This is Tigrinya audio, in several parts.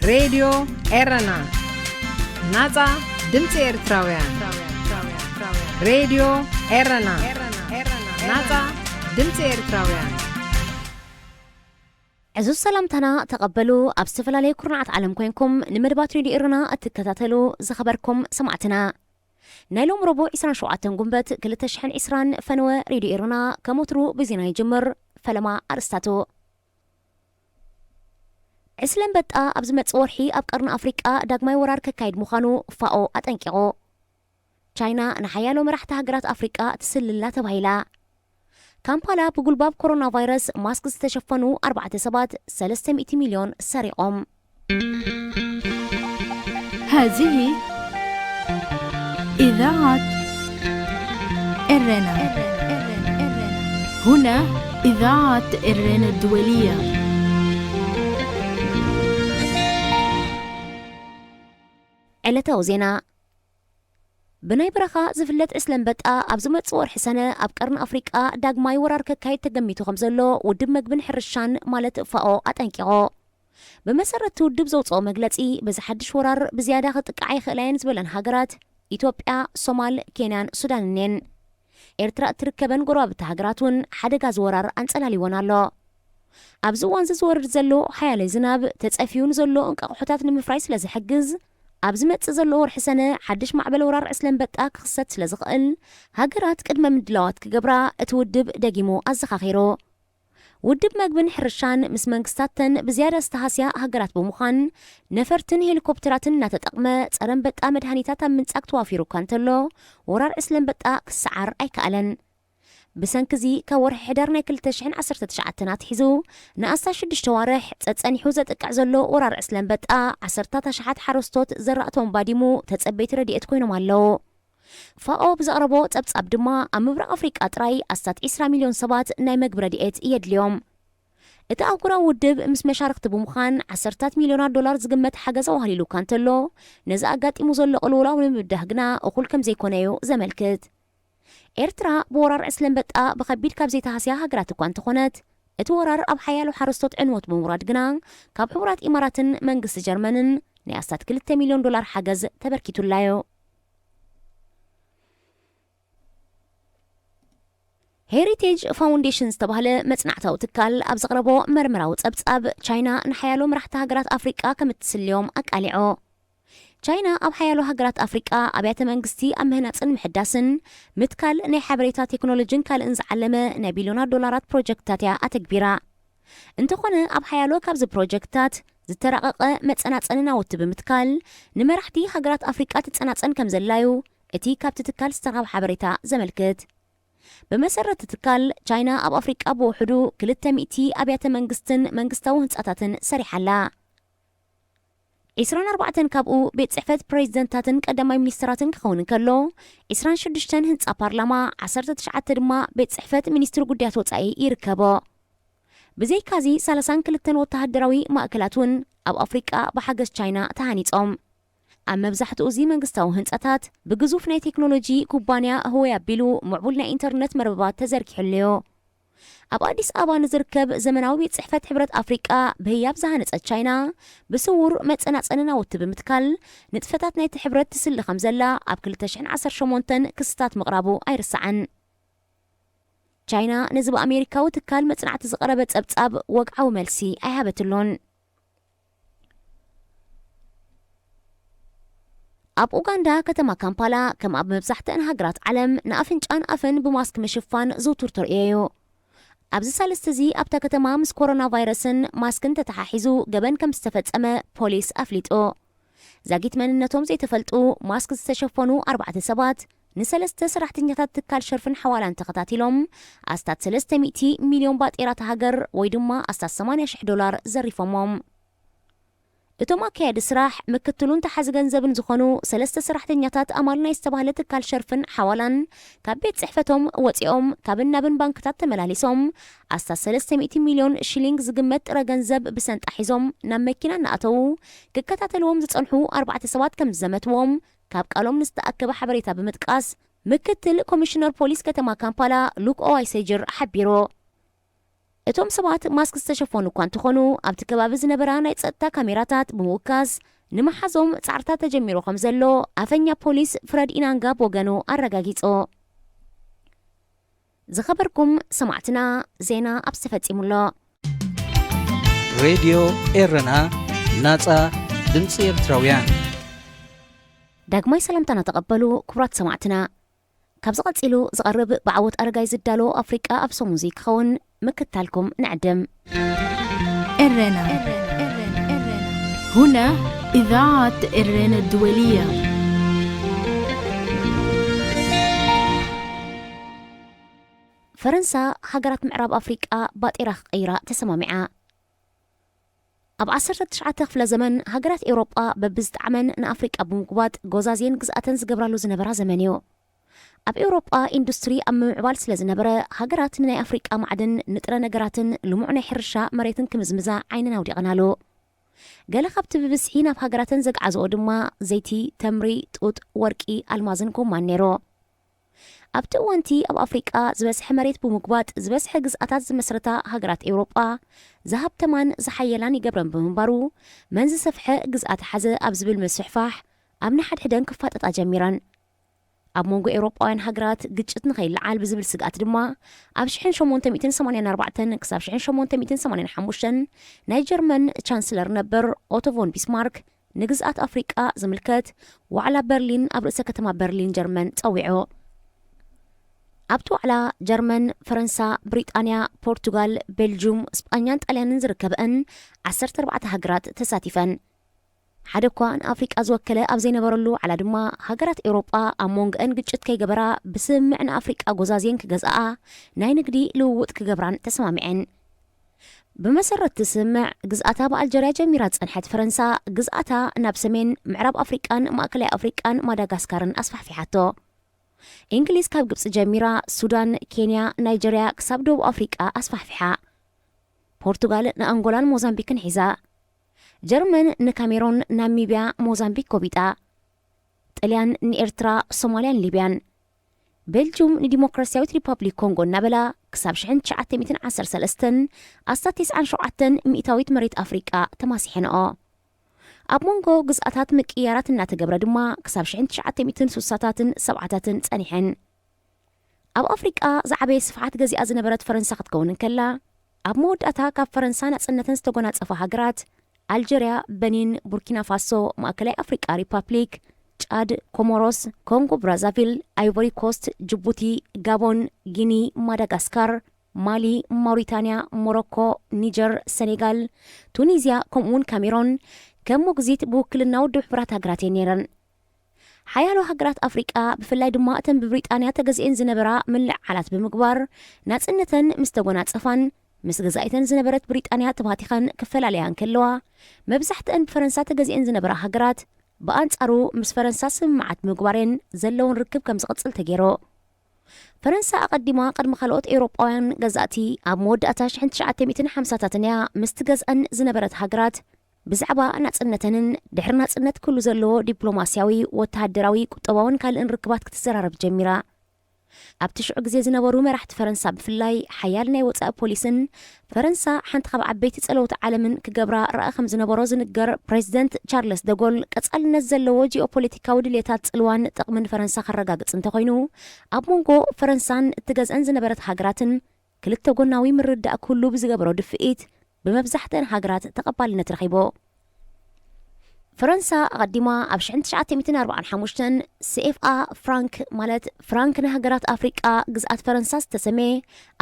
ሬድዮ ኤረና፣ ናጻ ድምጺ ኤርትራውያን። ሬድዮ ኤረና፣ ናጻ ድምጺ ኤርትራውያን። ዕዙዝ ሰላምታና ተቐበሉ። ኣብ ዝተፈላለዩ ኩርናዓት ዓለም ኮይንኩም ንመደባት ሬድዮ ኤረና እትከታተሉ ዝኸበርኩም ሰማዕትና፣ ናይ ሎም ረቡዕ ዕስራን ሸውዓተን ጉንበት ክልተ ሽሕን ዕስራን ፈነወ ሬድዮ ኤረና ከም ወትሩ ብዜና ይጅምር። ፈለማ ኣርእስታቱ። ዕስለ ኣንበጣ ኣብ ዝመጽእ ወርሒ ኣብ ቀርኒ ኣፍሪቃ ዳግማይ ወራር ከካይድ ምዃኑ ፋኦ ኣጠንቂቑ። ቻይና ንሓያሎ መራሕቲ ሃገራት ኣፍሪቃ ትስልላ ተባሂላ። ካምፓላ ብጉልባብ ኮሮና ቫይረስ ማስክ ዝተሸፈኑ ኣርባዕተ ሰባት ሰለስተ ሚእቲ ሚልዮን ሰሪቖም። هذه إذاعة إرنا. هنا إذاعة إرنا الدولية. ዕለታዊ ዜና። ብናይ በረኻ ዝፍለጥ ዕስለ ኣንበጣ ኣብ ዝመጽእ ወርሒ ሰነ ኣብ ቀርኒ ኣፍሪቃ ዳግማይ ወራር ከካይድ ተገሚቱ ከም ዘሎ ውድብ መግብን ሕርሻን ማለት ፋኦ ኣጠንቂቑ። ብመሰረት እቲ ውድብ ዘውጽኦ መግለጺ፣ በዚ ሓድሽ ወራር ብዝያዳ ክጥቅዓ ይኽእላ እየን ዝበለን ሃገራት ኢትዮጵያ፣ ሶማል፣ ኬንያን ሱዳንን እየን። ኤርትራ እትርከበን ጎረባብቲ ሃገራት እውን ሓደጋ እዚ ወራር ኣንጸላልይወን ኣሎ። ኣብዚ እዋን እዚ ዝወርድ ዘሎ ሓያለ ዝናብ፣ ተጸፍዩ ንዘሎ እንቃቑሖታት ንምፍራይ ስለ ዝሕግዝ፣ ኣብ ዝመጽእ ዘሎ ወርሒ ሰነ ሓድሽ ማዕበል ወራር ዕስለ ኣንበጣ ክኽሰት ስለ ዝኽእል፣ ሃገራት ቅድመ ምድላዋት ክገብራ እቲ ውድብ ደጊሙ ኣዘኻኺሩ። ውድብ መግብን ሕርሻን ምስ መንግስታተን ብዝያዳ ዝተሃስያ ሃገራት ብምዃን፣ ነፈርትን ሄሊኮፕተራትን እናተጠቕመ ጸረ ኣንበጣ መድሃኒታት ኣብ ምንጻግ ተዋፊሩ እኳ እንተሎ፣ ወራር ዕስለ ኣንበጣ ክሰዓር ኣይከኣለን። ብሰንኪ እዚ፣ ካብ ወርሒ ሕዳር ናይ ክልተ ሽሕን ዓሰርተ ትሽዓተን ኣትሒዙ ንኣስታት ሽዱሽተ ዋርሕ ጸጸኒሑ ዘጥቅዕ ዘሎ ወራር ዕስለ ኣንበጣ፣ ዓሰርታት ኣሽሓት ሓረስቶት ዘራእቶም ባዲሙ ተጸበይቲ ረድኤት ኮይኖም ኣለዉ። ፋኦ ብዘቕረቦ ጸብጻብ ድማ፣ ኣብ ምብራቕ ኣፍሪቃ ጥራይ ኣስታት ዕስራ ሚልዮን ሰባት ናይ መግቢ ረድኤት የድልዮም። እቲ ኣህጉራዊ ውድብ ምስ መሻርኽቲ ብምዃን ዓሰርታት ሚልዮናት ዶላር ዝግመት ሓገዝ ኣዋህሊሉ እኳ እንተሎ፣ ነዚ ኣጋጢሙ ዘሎ ቅልውላው ንምብዳህ ግና እኹል ከም ዘይኮነ እዩ ዘመልክት። ኤርትራ ብወራር ዕስለ ኣንበጣ ብኸቢድ ካብ ዘይተሃስያ ሃገራት እኳ እንተኾነት፣ እቲ ወራር ኣብ ሓያሎ ሓረስቶት ዕንወት ብምውራድ ግና፣ ካብ ሕቡራት ኢማራትን መንግስቲ ጀርመንን ናይ ኣስታት ክልተ ሚልዮን ዶላር ሓገዝ ተበርኪቱላ እዩ። ሄሪቴጅ ፋውንዴሽን ዝተባህለ መጽናዕታዊ ትካል ኣብ ዘቕረቦ መርመራዊ ጸብጻብ፣ ቻይና ንሓያሎ መራሕቲ ሃገራት ኣፍሪቃ ከም እትስልዮም ኣቃሊዑ። ቻይና ኣብ ሓያሎ ሃገራት ኣፍሪቃ ኣብያተ መንግስቲ ኣብ ምህናጽን ምሕዳስን፣ ምትካል ናይ ሓበሬታ ቴክኖሎጂን ካልእን ዝዓለመ ናይ ቢልዮናት ዶላራት ፕሮጀክትታት እያ ኣተግቢራ። እንተኾነ፣ ኣብ ሓያሎ ካብዚ ፕሮጀክትታት ዝተራቐቐ መጸናጸኒ ናውቲ ብምትካል፣ ንመራሕቲ ሃገራት ኣፍሪቃ ትጸናጸን ከም ዘላዩ እቲ ካብቲ ትካል ዝተረኸበ ሓበሬታ ዘመልክት። ብመሰረት እቲ ትካል፣ ቻይና ኣብ ኣፍሪቃ ብውሕዱ ክልተ ሚእቲ ኣብያተ መንግስትን መንግስታዊ ህንጻታትን ሰሪሓ ኣላ። ዕስራን ኣርባዕተን ካብኡ ቤት ጽሕፈት ፕሬዚደንታትን ቀዳማይ ሚኒስትራትን ክኸውን እንከሎ፣ ዕስራን ሽዱሽተን ህንጻ ፓርላማ፣ ዓሰርተ ትሽዓተ ድማ ቤት ጽሕፈት ሚኒስትሪ ጉዳያት ወጻኢ ይርከቦ። ብዘይካዚ፣ ሰላሳን ክልተን ወተሃደራዊ ማእከላት እውን ኣብ ኣፍሪቃ ብሓገዝ ቻይና ተሃኒጾም። ኣብ መብዛሕትኡ እዚ መንግስታዊ ህንጻታት ብግዙፍ ናይ ቴክኖሎጂ ኩባንያ ህወይ ኣቢሉ ምዕቡል ናይ ኢንተርነት መርበባት ተዘርጊሑሉ እዩ። ኣብ ኣዲስ ኣበባ ንዝርከብ ዘመናዊ ቤት ጽሕፈት ሕብረት ኣፍሪቃ ብህያብ ዝሃነጸት ቻይና፣ ብስውር መጸናጸኒ ናውቲ ብምትካል ንጥፈታት ናይቲ ሕብረት ትስሊ ከም ዘላ ኣብ ክልተ ሽሕን ዓሰርተ ሸሞንተን ክስታት ምቕራቡ ኣይርሳዕን። ቻይና ነዚ ብኣሜሪካዊ ትካል መጽናዕቲ ዝቐረበ ጸብጻብ ወግዓዊ መልሲ ኣይሃበትሉን። ኣብ ኡጋንዳ ከተማ ካምፓላ፣ ከም ኣብ መብዛሕትአን ሃገራት ዓለም፣ ንኣፍንጫን ኣፍን ብማስክ ምሽፋን ዝውቱር ተርእዮ እዩ። ኣብዚ ሳልስቲ እዚ ኣብታ ከተማ ምስ ኮሮና ቫይረስን ማስክን ተተሓሒዙ ገበን ከም ዝተፈጸመ ፖሊስ ኣፍሊጡ። ዛጊት መንነቶም ዘይተፈልጡ ማስክ ዝተሸፈኑ ኣርባዕተ ሰባት ንሰለስተ ሰራሕተኛታት ትካል ሸርፍን ሓዋላን ተኸታቲሎም ኣስታት ሰለስተ ሚእቲ ሚልዮን ባጤራ እታ ሃገር ወይ ድማ ኣስታት ሰማንያ ሽሕ ዶላር ዘሪፎሞም። እቶም ኣካያዲ ስራሕ፣ ምክትሉን ተሓዚ ገንዘብን ዝኾኑ ሰለስተ ሰራሕተኛታት ኣማል ናይ ዝተባህለ ትካል ሸርፍን ሓዋላን ካብ ቤት ጽሕፈቶም ወጺኦም ካብን ናብን ባንክታት ተመላሊሶም ኣስታት ሰለስተ ሚእቲ ሚልዮን ሽሊንግ ዝግመት ጥረ ገንዘብ ብሰንጣ ሒዞም ናብ መኪና እናኣተዉ ክከታተልዎም ዝጸንሑ ኣርባዕተ ሰባት ከም ዝዘመትዎም ካብ ቃሎም ንዝተኣከበ ሓበሬታ ብምጥቃስ ምክትል ኮሚሽነር ፖሊስ ከተማ ካምፓላ ሉክ ኦዋይሴጅር ሓቢሩ። እቶም ሰባት ማስክ ዝተሸፈኑ እኳ እንተኾኑ፣ ኣብቲ ከባቢ ዝነበራ ናይ ጸጥታ ካሜራታት ብምውካስ ንመሓዞም ጻዕርታት ተጀሚሩ ከም ዘሎ ኣፈኛ ፖሊስ ፍረድ ኢናንጋ ብወገኑ ኣረጋጊጹ። ዝኸበርኩም ሰማዕትና፣ ዜና ኣብዚ ተፈጺሙ ኣሎ። ሬድዮ ኤረና፣ ናጻ ድምጺ ኤርትራውያን። ዳግማይ ሰላምታና ተቐበሉ ክቡራት ሰማዕትና። ካብዚ ቀጺሉ ዝቐርብ ብዓወት ኣረጋይ ዝዳሎ ኣፍሪቃ ኣብ ሰሙን እዚ ክኸውን ምክታልኩም ንዕድም። ኤረና። هنا إذاعة إرينا الدولية. ፈረንሳ ሃገራት ምዕራብ ኣፍሪቃ ባጤራ ክቐይራ ተሰማሚዓ። ኣብ ዓሰርተ ትሽዓተ ክፍለ ዘመን ሃገራት ኤውሮጳ በብዝጠዓመን ንኣፍሪቃ ብምጉባጥ ጎዛዝየን ግዝኣተን ዝገብራሉ ዝነበራ ዘመን እዩ። ኣብ ኤውሮጳ ኢንዱስትሪ ኣብ ምምዕባል ስለ ዝነበረ፣ ሃገራት ንናይ ኣፍሪቃ ማዕድን፣ ንጥረ ነገራትን ልሙዕ ናይ ሕርሻ መሬትን ክምዝምዛ ዓይነን ኣውዲቐናሉ። ገለ ካብቲ ብብዝሒ ናብ ሃገራተን ዘግዓዝኦ ድማ ዘይቲ፣ ተምሪ፣ ጡጥ፣ ወርቂ፣ ኣልማዝን ጎማን ነይሩ። ኣብቲ እዋንቲ ኣብ ኣፍሪቃ ዝበዝሐ መሬት ብምጉባጥ ዝበዝሐ ግዝኣታት ዝመስረታ ሃገራት ኤውሮጳ ዝሃብተማን ዝሓየላን ይገብረን ብምንባሩ፣ መን ዝሰፍሐ ግዝኣት ሓዘ ኣብ ዝብል ምስፍሕፋሕ ኣብ ንሓድሕደን ክፋጠጣ ጀሚረን። ኣብ መንጎ ኤውሮጳውያን ሃገራት ግጭት ንኸይለዓል ብዝብል ስግኣት ድማ ኣብ ሽሕን ሸሞንተ ሚእትን ሰማንያን ኣርባዕተን ክሳብ ሽሕን ሸሞንተ ሚእትን ሰማንያን ሓሙሽተን ናይ ጀርመን ቻንስለር ነበር ኦቶ ቮን ቢስማርክ ንግዝኣት ኣፍሪቃ ዝምልከት ዋዕላ በርሊን ኣብ ርእሰ ከተማ በርሊን ጀርመን ጸዊዑ። ኣብቲ ዋዕላ ጀርመን፣ ፈረንሳ፣ ብሪጣንያ፣ ፖርቱጋል፣ ቤልጁም፣ ስጳኛን ጣልያንን ዝርከበአን ዓሰርተ ኣርባዕተ ሃገራት ተሳቲፈን። ሓደ እኳ ንኣፍሪቃ ዝወከለ ኣብ ዘይነበረሉ ዋዕላ ድማ ሃገራት ኤውሮጳ ኣብ መንጎአን ግጭት ከይገበራ ብስምምዕ ንኣፍሪቃ ጎዛዝየን ክገዝኣ ናይ ንግዲ ልውውጥ ክገብራን ተሰማሚዐን። ብመሰረት እቲ ስምምዕ ግዝኣታ ብኣልጀርያ ጀሚራ ዝጸንሐት ፈረንሳ ግዝኣታ ናብ ሰሜን ምዕራብ ኣፍሪቃን ማእከላይ ኣፍሪቃን ማዳጋስካርን ኣስፋሕፊሓቶ። እንግሊዝ ካብ ግብጺ ጀሚራ ሱዳን፣ ኬንያ፣ ናይጀርያ ክሳብ ደቡብ ኣፍሪቃ ኣስፋሕፊሓ። ፖርቱጋል ንኣንጎላን ሞዛምቢክን ሒዛ። ጀርመን ንካሜሮን፣ ናሚብያ፣ ሞዛምቢክ ጎቢጣ። ጥልያን ንኤርትራ፣ ሶማልያን ሊብያን። ቤልጁም ንዲሞክራሲያዊት ሪፓብሊክ ኮንጎ እናበላ ክሳብ ሽሕን ትሽዓተ ሚእትን ዓሰርተ ሰለስተን ኣስታት ተስዓን ሸውዓተን ሚእታዊት መሬት ኣፍሪቃ ተማሲሐንኦ። ኣብ መንጎ ግዝኣታት ምቅይያራት እናተገብረ ድማ ክሳብ ሽሕን ትሽዓተ ሚእትን ስሳታትን ሰብዓታትን ጸኒሐን። ኣብ ኣፍሪቃ ዝዓበየ ስፍሓት ገዚኣ ዝነበረት ፈረንሳ ክትከውን እንከላ፣ ኣብ መወዳእታ ካብ ፈረንሳ ናጽነተን ዝተጎናጸፋ ሃገራት ኣልጀርያ፣ በኒን፣ ቡርኪና ፋሶ፣ ማእከላይ ኣፍሪቃ ሪፓብሊክ፣ ጫድ፣ ኮሞሮስ፣ ኮንጎ ብራዛቪል፣ ኣይቮሪ ኮስት፣ ጅቡቲ፣ ጋቦን፣ ጊኒ፣ ማዳጋስካር፣ ማሊ፣ ማውሪታንያ፣ ሞሮኮ፣ ኒጀር፣ ሰኔጋል፣ ቱኒዝያ ከምኡውን ካሜሮን ከም ሞግዚት ብውክልና ውድብ ሕቡራት ሃገራት እየን ነይረን። ሓያሎ ሃገራት ኣፍሪቃ ብፍላይ ድማ እተን ብብሪጣንያ ተገዚኤን ዝነበራ ምልዕዓላት ብምግባር ናጽነተን ምስ ተጎናጸፋን ምስ ገዛኢተን ዝነበረት ብሪጣንያ ተባቲኸን ክፈላለያ እንከለዋ፣ መብዛሕትአን ብፈረንሳ ተገዚኤን ዝነበራ ሃገራት ብኣንጻሩ ምስ ፈረንሳ ስምምዓት ብምግባረን ዘለውን ርክብ ከም ዝቕጽል ተገይሩ። ፈረንሳ ኣቐዲማ ቅድሚ ካልኦት ኤውሮጳውያን ገዛእቲ ኣብ መወዳእታ ሽሕን ትሽዓተ ሚእትን ሓምሳታትን እያ ምስቲ ገዝኣን ዝነበረት ሃገራት ብዛዕባ ናጽነተንን ድሕሪ ናጽነት ክህሉ ዘለዎ ዲፕሎማስያዊ፣ ወተሃደራዊ፣ ቁጠባውን ካልእን ርክባት ክትዘራረብ ጀሚራ። ኣብቲ ሽዑ ግዜ ዝነበሩ መራሕቲ ፈረንሳ ብፍላይ ሓያል ናይ ወጻኢ ፖሊስን ፈረንሳ ሓንቲ ካብ ዓበይቲ ጸለውቲ ዓለምን ክገብራ ራኢ ከም ዝነበሮ ዝንገር ፕሬዚደንት ቻርለስ ደጎል ቀጻልነት ዘለዎ ጂኦፖለቲካዊ ድልየታት ጽልዋን ጥቕምን ፈረንሳ ከረጋግጽ እንተኾይኑ ኣብ መንጎ ፈረንሳን እትገዝአን ዝነበረት ሃገራትን ክልተ ጎናዊ ምርዳእ ክህሉ ብዝገበሮ ድፍኢት ብመብዛሕትአን ሃገራት ተቐባልነት ረኺቡ። ፈረንሳ ኣቐዲማ ኣብ ሽሕን ትሽዓተ ሚእትን ኣርባዓን ሓሙሽተን ሲኤፍኣ ፍራንክ ማለት ፍራንክ ንሃገራት ኣፍሪቃ ግዝኣት ፈረንሳ ዝተሰመየ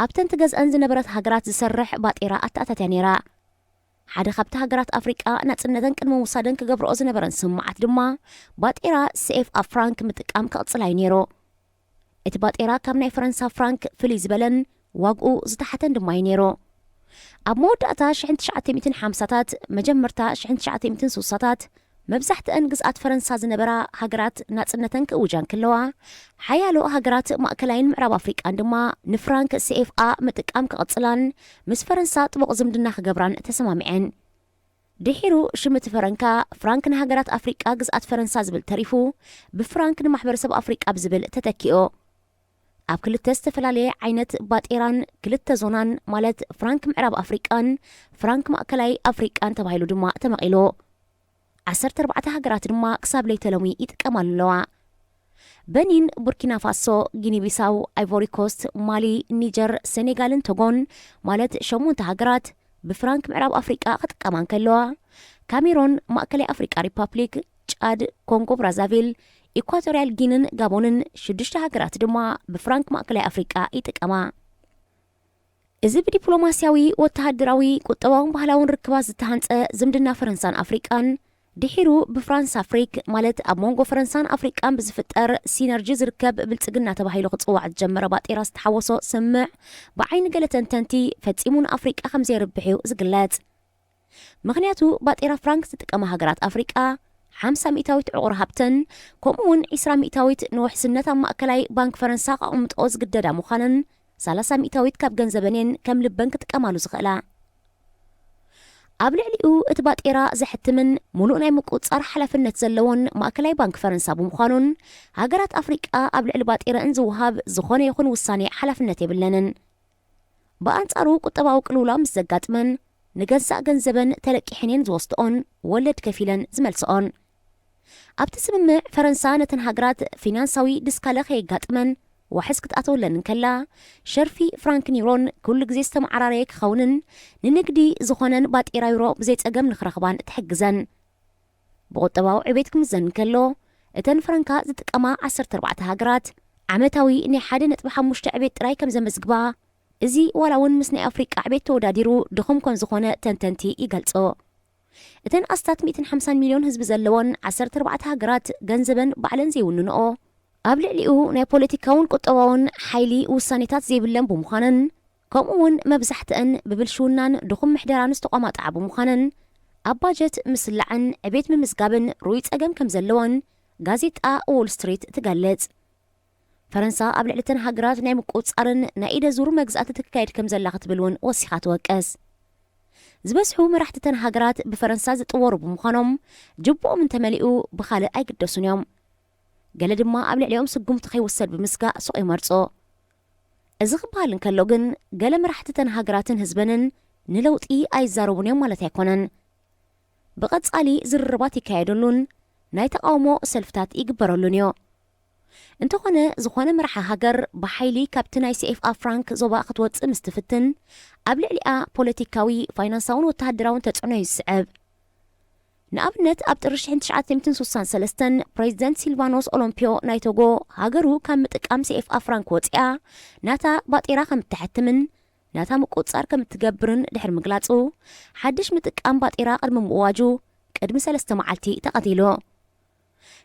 ኣብተን ትገዝአን ዝነበረት ሃገራት ዝሰርሕ ባጤራ ኣተኣታትያ ነይራ። ሓደ ካብቲ ሃገራት ኣፍሪቃ ናጽነተን ቅድሚ ምውሳደን ክገብርኦ ዝነበረን ስምምዓት ድማ ባጤራ ሲኤፍኣ ፍራንክ ምጥቃም ክቕጽል እዩ ነይሩ። እቲ ባጤራ ካብ ናይ ፈረንሳ ፍራንክ ፍልይ ዝበለን ዋግኡ ዝተሓተን ድማ እዩ ነይሩ። ኣብ መወዳእታ ሽሕን ትሽዓተ ሚእትን ሓምሳታት መጀመርታ ሽሕን ትሽዓተ ሚእትን ስሳታት መብዛሕትአን ግዝኣት ፈረንሳ ዝነበራ ሃገራት ናጽነተን ክእውጃ እንከለዋ፣ ሓያሎ ሃገራት ማእከላይን ምዕራብ ኣፍሪቃን ድማ ንፍራንክ ሲኤፍኣ ምጥቃም ክቕጽላን ምስ ፈረንሳ ጥቡቕ ዝምድና ክገብራን ተሰማሚዐን። ድሒሩ ሽም እቲ ፈረንካ ፍራንክ ንሃገራት ኣፍሪቃ ግዝኣት ፈረንሳ ዝብል ተሪፉ ብፍራንክ ንማሕበረሰብ ኣፍሪቃ ብዝብል ተተኪኦ። ኣብ ክልተ ዝተፈላለየ ዓይነት ባጤራን ክልተ ዞናን፣ ማለት ፍራንክ ምዕራብ ኣፍሪቃን ፍራንክ ማእከላይ ኣፍሪቃን ተባሂሉ ድማ ተመቒሉ። ዓሰርተ ኣርባዕተ ሃገራት ድማ ክሳብ ለይተ ሎሚ ይጥቀማሉ ኣለዋ። በኒን፣ ቡርኪና ፋሶ፣ ጊኒ ቢሳው፣ ኣይቮሪ ኮስት፣ ማሊ፣ ኒጀር፣ ሴኔጋልን ቶጎን፣ ማለት ሸሞንተ ሃገራት፣ ብፍራንክ ምዕራብ ኣፍሪቃ ክጥቀማ እንከለዋ፣ ካሜሮን፣ ማእከላይ ኣፍሪቃ ሪፓብሊክ፣ ጫድ፣ ኮንጎ ብራዛቪል፣ ኢኳቶርያል ጊንን ጋቦንን፣ ሽዱሽተ ሃገራት ድማ ብፍራንክ ማእከላይ ኣፍሪቃ ይጥቀማ። እዚ ብዲፕሎማስያዊ፣ ወተሃደራዊ፣ ቁጠባውን ባህላውን ርክባት ዝተሃንጸ ዝምድና ፈረንሳን ኣፍሪቃን፣ ድሒሩ ብፍራንስ ኣፍሪክ፣ ማለት ኣብ መንጎ ፈረንሳን ኣፍሪቃን ብዝፍጠር ሲነርጂ ዝርከብ ብልጽግና ተባሂሉ ክጽዋዕ ዝጀመረ ባጤራ ዝተሓወሶ ስምምዕ፣ ብዓይኒ ገለ ተንተንቲ ፈጺሙ ንኣፍሪቃ ከም ዘይርብሕ እዩ ዝግለጽ። ምኽንያቱ፣ ባጤራ ፍራንክ ዝጥቀማ ሃገራት ኣፍሪቃ ሓምሳ ሚእታዊት ዕቑር ሃብተን፣ ከምኡ እውን ዒስራ ሚእታዊት ንውሕስነት ኣብ ማእከላይ ባንክ ፈረንሳ ከቕምጥኦ ዝግደዳ ምዃነን፣ ሰላሳ ሚእታዊት ካብ ገንዘበን እየን ከም ልበን ክጥቀማሉ ዝኽእላ። ኣብ ልዕሊኡ እቲ ባጤራ ዘሕትምን ምሉእ ናይ ምቁጽጻር ሓላፍነት ዘለዎን ማእከላይ ባንክ ፈረንሳ ብምዃኑን፣ ሃገራት ኣፍሪቃ ኣብ ልዕሊ ባጤረአን ዝወሃብ ዝኾነ ይኹን ውሳኔ ሓላፍነት የብለንን። ብኣንጻሩ፣ ቁጠባዊ ቅልውላው ምስ ዘጋጥመን፣ ንገዛእ ገንዘበን ተለቂሐን እየን ዝወስድኦን ወለድ ከፊለን ዝመልስኦን። ኣብቲ ስምምዕ፣ ፈረንሳ ነተን ሃገራት ፊናንሳዊ ድስካለ ከየጋጥመን ዋሕስ ክትኣተወለን እንከላ፣ ሸርፊ ፍራንክን ዩሮን ኩሉ ግዜ ዝተመዓራረየ ክኸውንን ንንግዲ ዝኾነን ባጤራ ዩሮ ብዘይ ጸገም ንኽረኽባን ትሕግዘን። ብቁጠባዊ ዕቤት ክምዘን እንከሎ፣ እተን ፈረንካ ዝጥቀማ ዓሰርተ ኣርባዕተ ሃገራት፣ ዓመታዊ ናይ ሓደ ነጥቢ ሓሙሽተ ዕቤት ጥራይ ከም ዘመዝግባ፣ እዚ ዋላ እውን ምስ ናይ ኣፍሪቃ ዕቤት ተወዳዲሩ ድኹም ከም ዝኾነ ተንተንቲ ይገልጾ። እተን ኣስታት ሚእትን ሓምሳን ሚልዮን ህዝቢ ዘለወን ዓሰርተ ኣርባዕተ ሃገራት፣ ገንዘበን ባዕለን ዘይውንንኦ፣ ኣብ ልዕሊኡ ናይ ፖለቲካውን ቁጠባውን ሓይሊ ውሳኔታት ዘይብለን ብምዃነን፣ ከምኡ እውን መብዛሕትአን ብብልሽውናን ድኹም ምሕደራን ዝተቋማጥዓ ብምዃነን፣ ኣብ ባጀት ምስላዕን ዕቤት ምምዝጋብን ርኡይ ጸገም ከም ዘለወን ጋዜጣ ዎል ስትሪት ትገልጽ። ፈረንሳ ኣብ ልዕሊ እተን ሃገራት ናይ ምቁጽጻርን ናይ ኢደ ዙር መግዛእቲ ትካየድ ከም ዘላ ክትብል እውን ወሲኻ ትወቅስ። ዝበዝሑ መራሕቲ እተን ሃገራት ብፈረንሳ ዝጥወሩ ብምዃኖም፣ ጅቡኦም እንተመሊኡ ብኻልእ ኣይግደሱን እዮም። ገለ ድማ ኣብ ልዕሊኦም ስጉምቲ ከይውሰድ ብምስጋእ ሱቕ ይመርጾ። እዚ ክበሃል እንከሎ ግን፣ ገለ መራሕቲ እተን ሃገራትን ህዝበንን ንለውጢ ኣይዛረቡን እዮም ማለት ኣይኮነን። ብቐጻሊ ዝርርባት ይካየደሉን ናይ ተቓውሞ ሰልፍታት ይግበረሉን እዩ። እንተኾነ፣ ዝኾነ መራሒ ሃገር ብሓይሊ ካብቲ ናይ ሲ ኤፍ ኣ ፍራንክ ዞባ ክትወጽእ ምስ ትፍትን፣ ኣብ ልዕሊኣ ፖለቲካዊ፣ ፋይናንሳውን ወተሃደራውን ተጽዕኖ እዩ ዝስዕብ። ንኣብነት፣ ኣብ ጥሪ ሽሕን ትሽዓተ ሚእትን ስሳን ሰለስተን ፕሬዚደንት ሲልቫኖስ ኦሎምፒዮ ናይ ቶጎ፣ ሃገሩ ካብ ምጥቃም ሲ ኤፍ ኣ ፍራንክ ወጺኣ ናታ ባጤራ ከም እተሐትምን ናታ ምቁጽጻር ከም እትገብርን ድሕሪ ምግላጹ፣ ሓድሽ ምጥቃም ባጤራ ቅድሚ ምእዋጁ ቅድሚ ሰለስተ መዓልቲ ተቐቲሉ።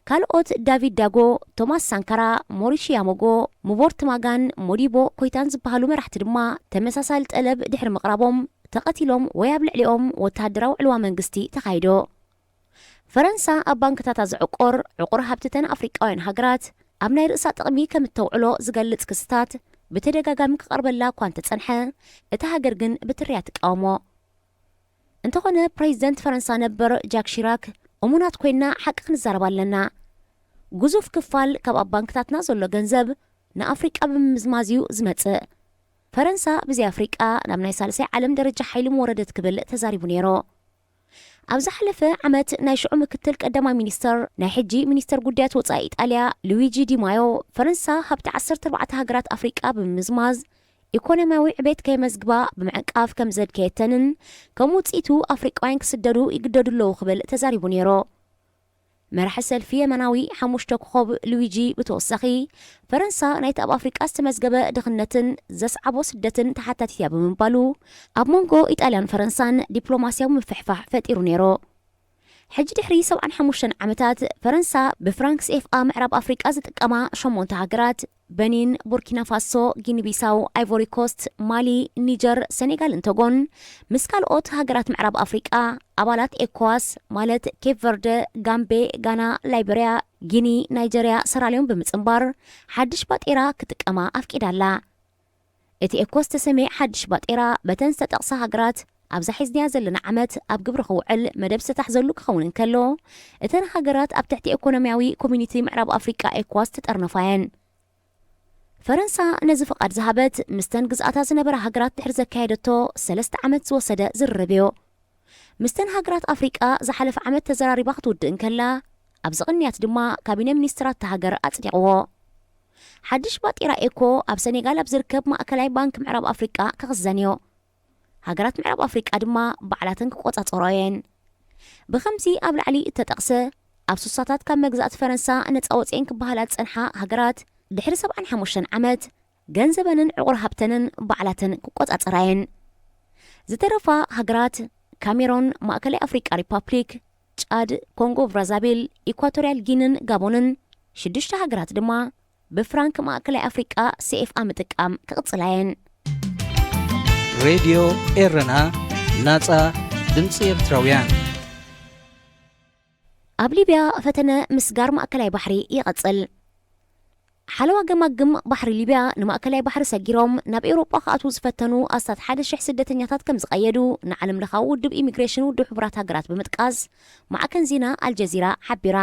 ካልኦት ዳቪድ ዳጎ፣ ቶማስ ሳንካራ፣ ሞሪሺ ያሞጎ፣ ሙቦርት ማጋን ሞዲቦ ኮይታን ዝበሃሉ መራሕቲ ድማ ተመሳሳሊ ጠለብ ድሕሪ ምቕራቦም ተቐቲሎም ወይ ኣብ ልዕሊኦም ወተሃደራዊ ዕልዋ መንግስቲ ተኻይዶ። ፈረንሳ ኣብ ባንክታታ ዝዕቆር ዕቑር ሃብትተን ኣፍሪቃውያን ሃገራት ኣብ ናይ ርእሳ ጥቕሚ ከም እተውዕሎ ዝገልጽ ክስታት ብተደጋጋሚ ክቐርበላ እኳ እንተጸንሐ፣ እታ ሃገር ግን ብትርያ ትቃወሞ። እንተኾነ፣ ፕሬዚደንት ፈረንሳ ነበር ጃክ ሺራክ፣ "እሙናት ኮይና ሓቂ ክንዛረብ ኣለና። ግዙፍ ክፋል ካብ ኣብ ባንክታትና ዘሎ ገንዘብ ንኣፍሪቃ ብምምዝማዝ እዩ ዝመጽእ። ፈረንሳ ብዘይ ኣፍሪቃ ናብ ናይ ሳልሳይ ዓለም ደረጃ ሓይሊ ምወረደት" ክብል ተዛሪቡ ነይሩ። ኣብ ዝሓለፈ ዓመት ናይ ሽዑ ምክትል ቀዳማይ ሚኒስተር ናይ ሕጂ ሚኒስተር ጉዳያት ወጻኢ ኢጣልያ ሉዊጂ ዲማዮ፣ ፈረንሳ ሃብቲ ዓሰርተ ኣርባዕተ ሃገራት ኣፍሪቃ ብምምዝማዝ፣ ኢኮኖሚያዊ ዕቤት ከየመዝግባ ብምዕቃፍ ከም ዘድከየተንን ከም ውጽኢቱ ኣፍሪቃውያን ክስደዱ ይግደዱ ኣለዉ ክብል ተዛሪቡ ነይሩ። መራሒ ሰልፊ የመናዊ ሓሙሽተ ኮኾብ ሉዊጂ ብተወሳኺ፣ ፈረንሳ ናይቲ ኣብ ኣፍሪቃ ዝተመዝገበ ድኽነትን ዘስዓቦ ስደትን ተሓታቲት እያ ብምባሉ፣ ኣብ መንጎ ኢጣልያን ፈረንሳን ዲፕሎማስያዊ ምፍሕፋሕ ፈጢሩ ነይሩ። ሕጂ ድሕሪ ሰብዓን ሓሙሽተን ዓመታት፣ ፈረንሳ ብፍራንክ ሲ ኤፍ ኣ ምዕራብ ኣፍሪቃ ዝጥቀማ ሸሞንተ ሃገራት፣ በኒን፣ ቡርኪና ፋሶ፣ ጊኒ ቢሳው፣ ኣይቮሪ ኮስት፣ ማሊ፣ ኒጀር፣ ሴኔጋልን ቶጎን፣ ምስ ካልኦት ሃገራት ምዕራብ ኣፍሪቃ፣ ኣባላት ኤኮዋስ፣ ማለት ኬፕ ቨርደ፣ ጋምቤ፣ ጋና፣ ላይበርያ፣ ጊኒ፣ ናይጀርያ፣ ሰራልዮን ብምጽንባር፣ ሓድሽ ባጤራ ክጥቀማ ኣፍቂዳ ኣላ። እቲ ኤኮ ዝተሰምየ ሓድሽ ባጤራ፣ በተን ዝተጠቕሳ ሃገራት ኣብዛ ሒዝናያ ዘለና ዓመት ኣብ ግብሪ ክውዕል መደብ ዝተታሕዘሉ ክኸውን እንከሎ፣ እተን ሃገራት ኣብ ትሕቲ ኢኮኖሚያዊ ኮሚኒቲ ምዕራብ ኣፍሪቃ ኤኮዋስ ተጠርነፋ እየን። ፈረንሳ ነዚ ፍቓድ ዝሃበት፣ ምስተን ግዝኣታ ዝነበራ ሃገራት ድሕሪ ዘካየደቶ ሰለስተ ዓመት ዝወሰደ ዝርርብ እዩ። ምስተን ሃገራት ኣፍሪቃ ዝሓለፈ ዓመት ተዘራሪባ ክትውድእ እንከላ፣ ኣብዚ ቅንያት ድማ ካቢነ ሚኒስትራት እታ ሃገር ኣጽዲቕዎ። ሓድሽ ባጤራ ኤኮ ኣብ ሰኔጋል ኣብ ዝርከብ ማእከላይ ባንክ ምዕራብ ኣፍሪቃ ክኽዘን እዩ። ሃገራት ምዕራብ ኣፍሪቃ ድማ ባዕላተን ክቆጻጸሮ እየን። ብኸምዚ ኣብ ላዕሊ እተጠቕሰ፣ ኣብ ሱሳታት ካብ መግዛእቲ ፈረንሳ ነጻ ወጺኤን ክበሃላ ዝጸንሓ ሃገራት፣ ድሕሪ ሰብዓን ሓሙሽተን ዓመት ገንዘበንን ዕቑር ሃብተንን ባዕላተን ክቆጻጸራ እየን። ዝተረፋ ሃገራት፣ ካሜሮን፣ ማእከላይ ኣፍሪቃ ሪፓብሊክ፣ ጫድ፣ ኮንጎ ብራዛቪል፣ ኢኳቶርያል ጊንን ጋቦንን፣ ሽዱሽተ ሃገራት ድማ ብፍራንክ ማእከላይ ኣፍሪቃ፣ ሲ ኤፍ ኣ፣ ምጥቃም ክቕጽላ እየን። ሬድዮ ኤረና፣ ናጻ ድምጺ ኤርትራውያን። ኣብ ሊብያ ፈተነ ምስጋር ማእከላይ ባሕሪ ይቐጽል። ሓለዋ ገማግም ባሕሪ ሊብያ ንማእከላይ ባሕሪ ሰጊሮም ናብ ኤውሮጳ ክኣትዉ ዝፈተኑ ኣስታት ሓደ ሽሕ ስደተኛታት ከም ዝቐየዱ ንዓለም ለኻዊ ውድብ ኢሚግሬሽን ውድብ ሕቡራት ሃገራት ብምጥቃስ ማዕከን ዜና ኣልጀዚራ ሓቢራ።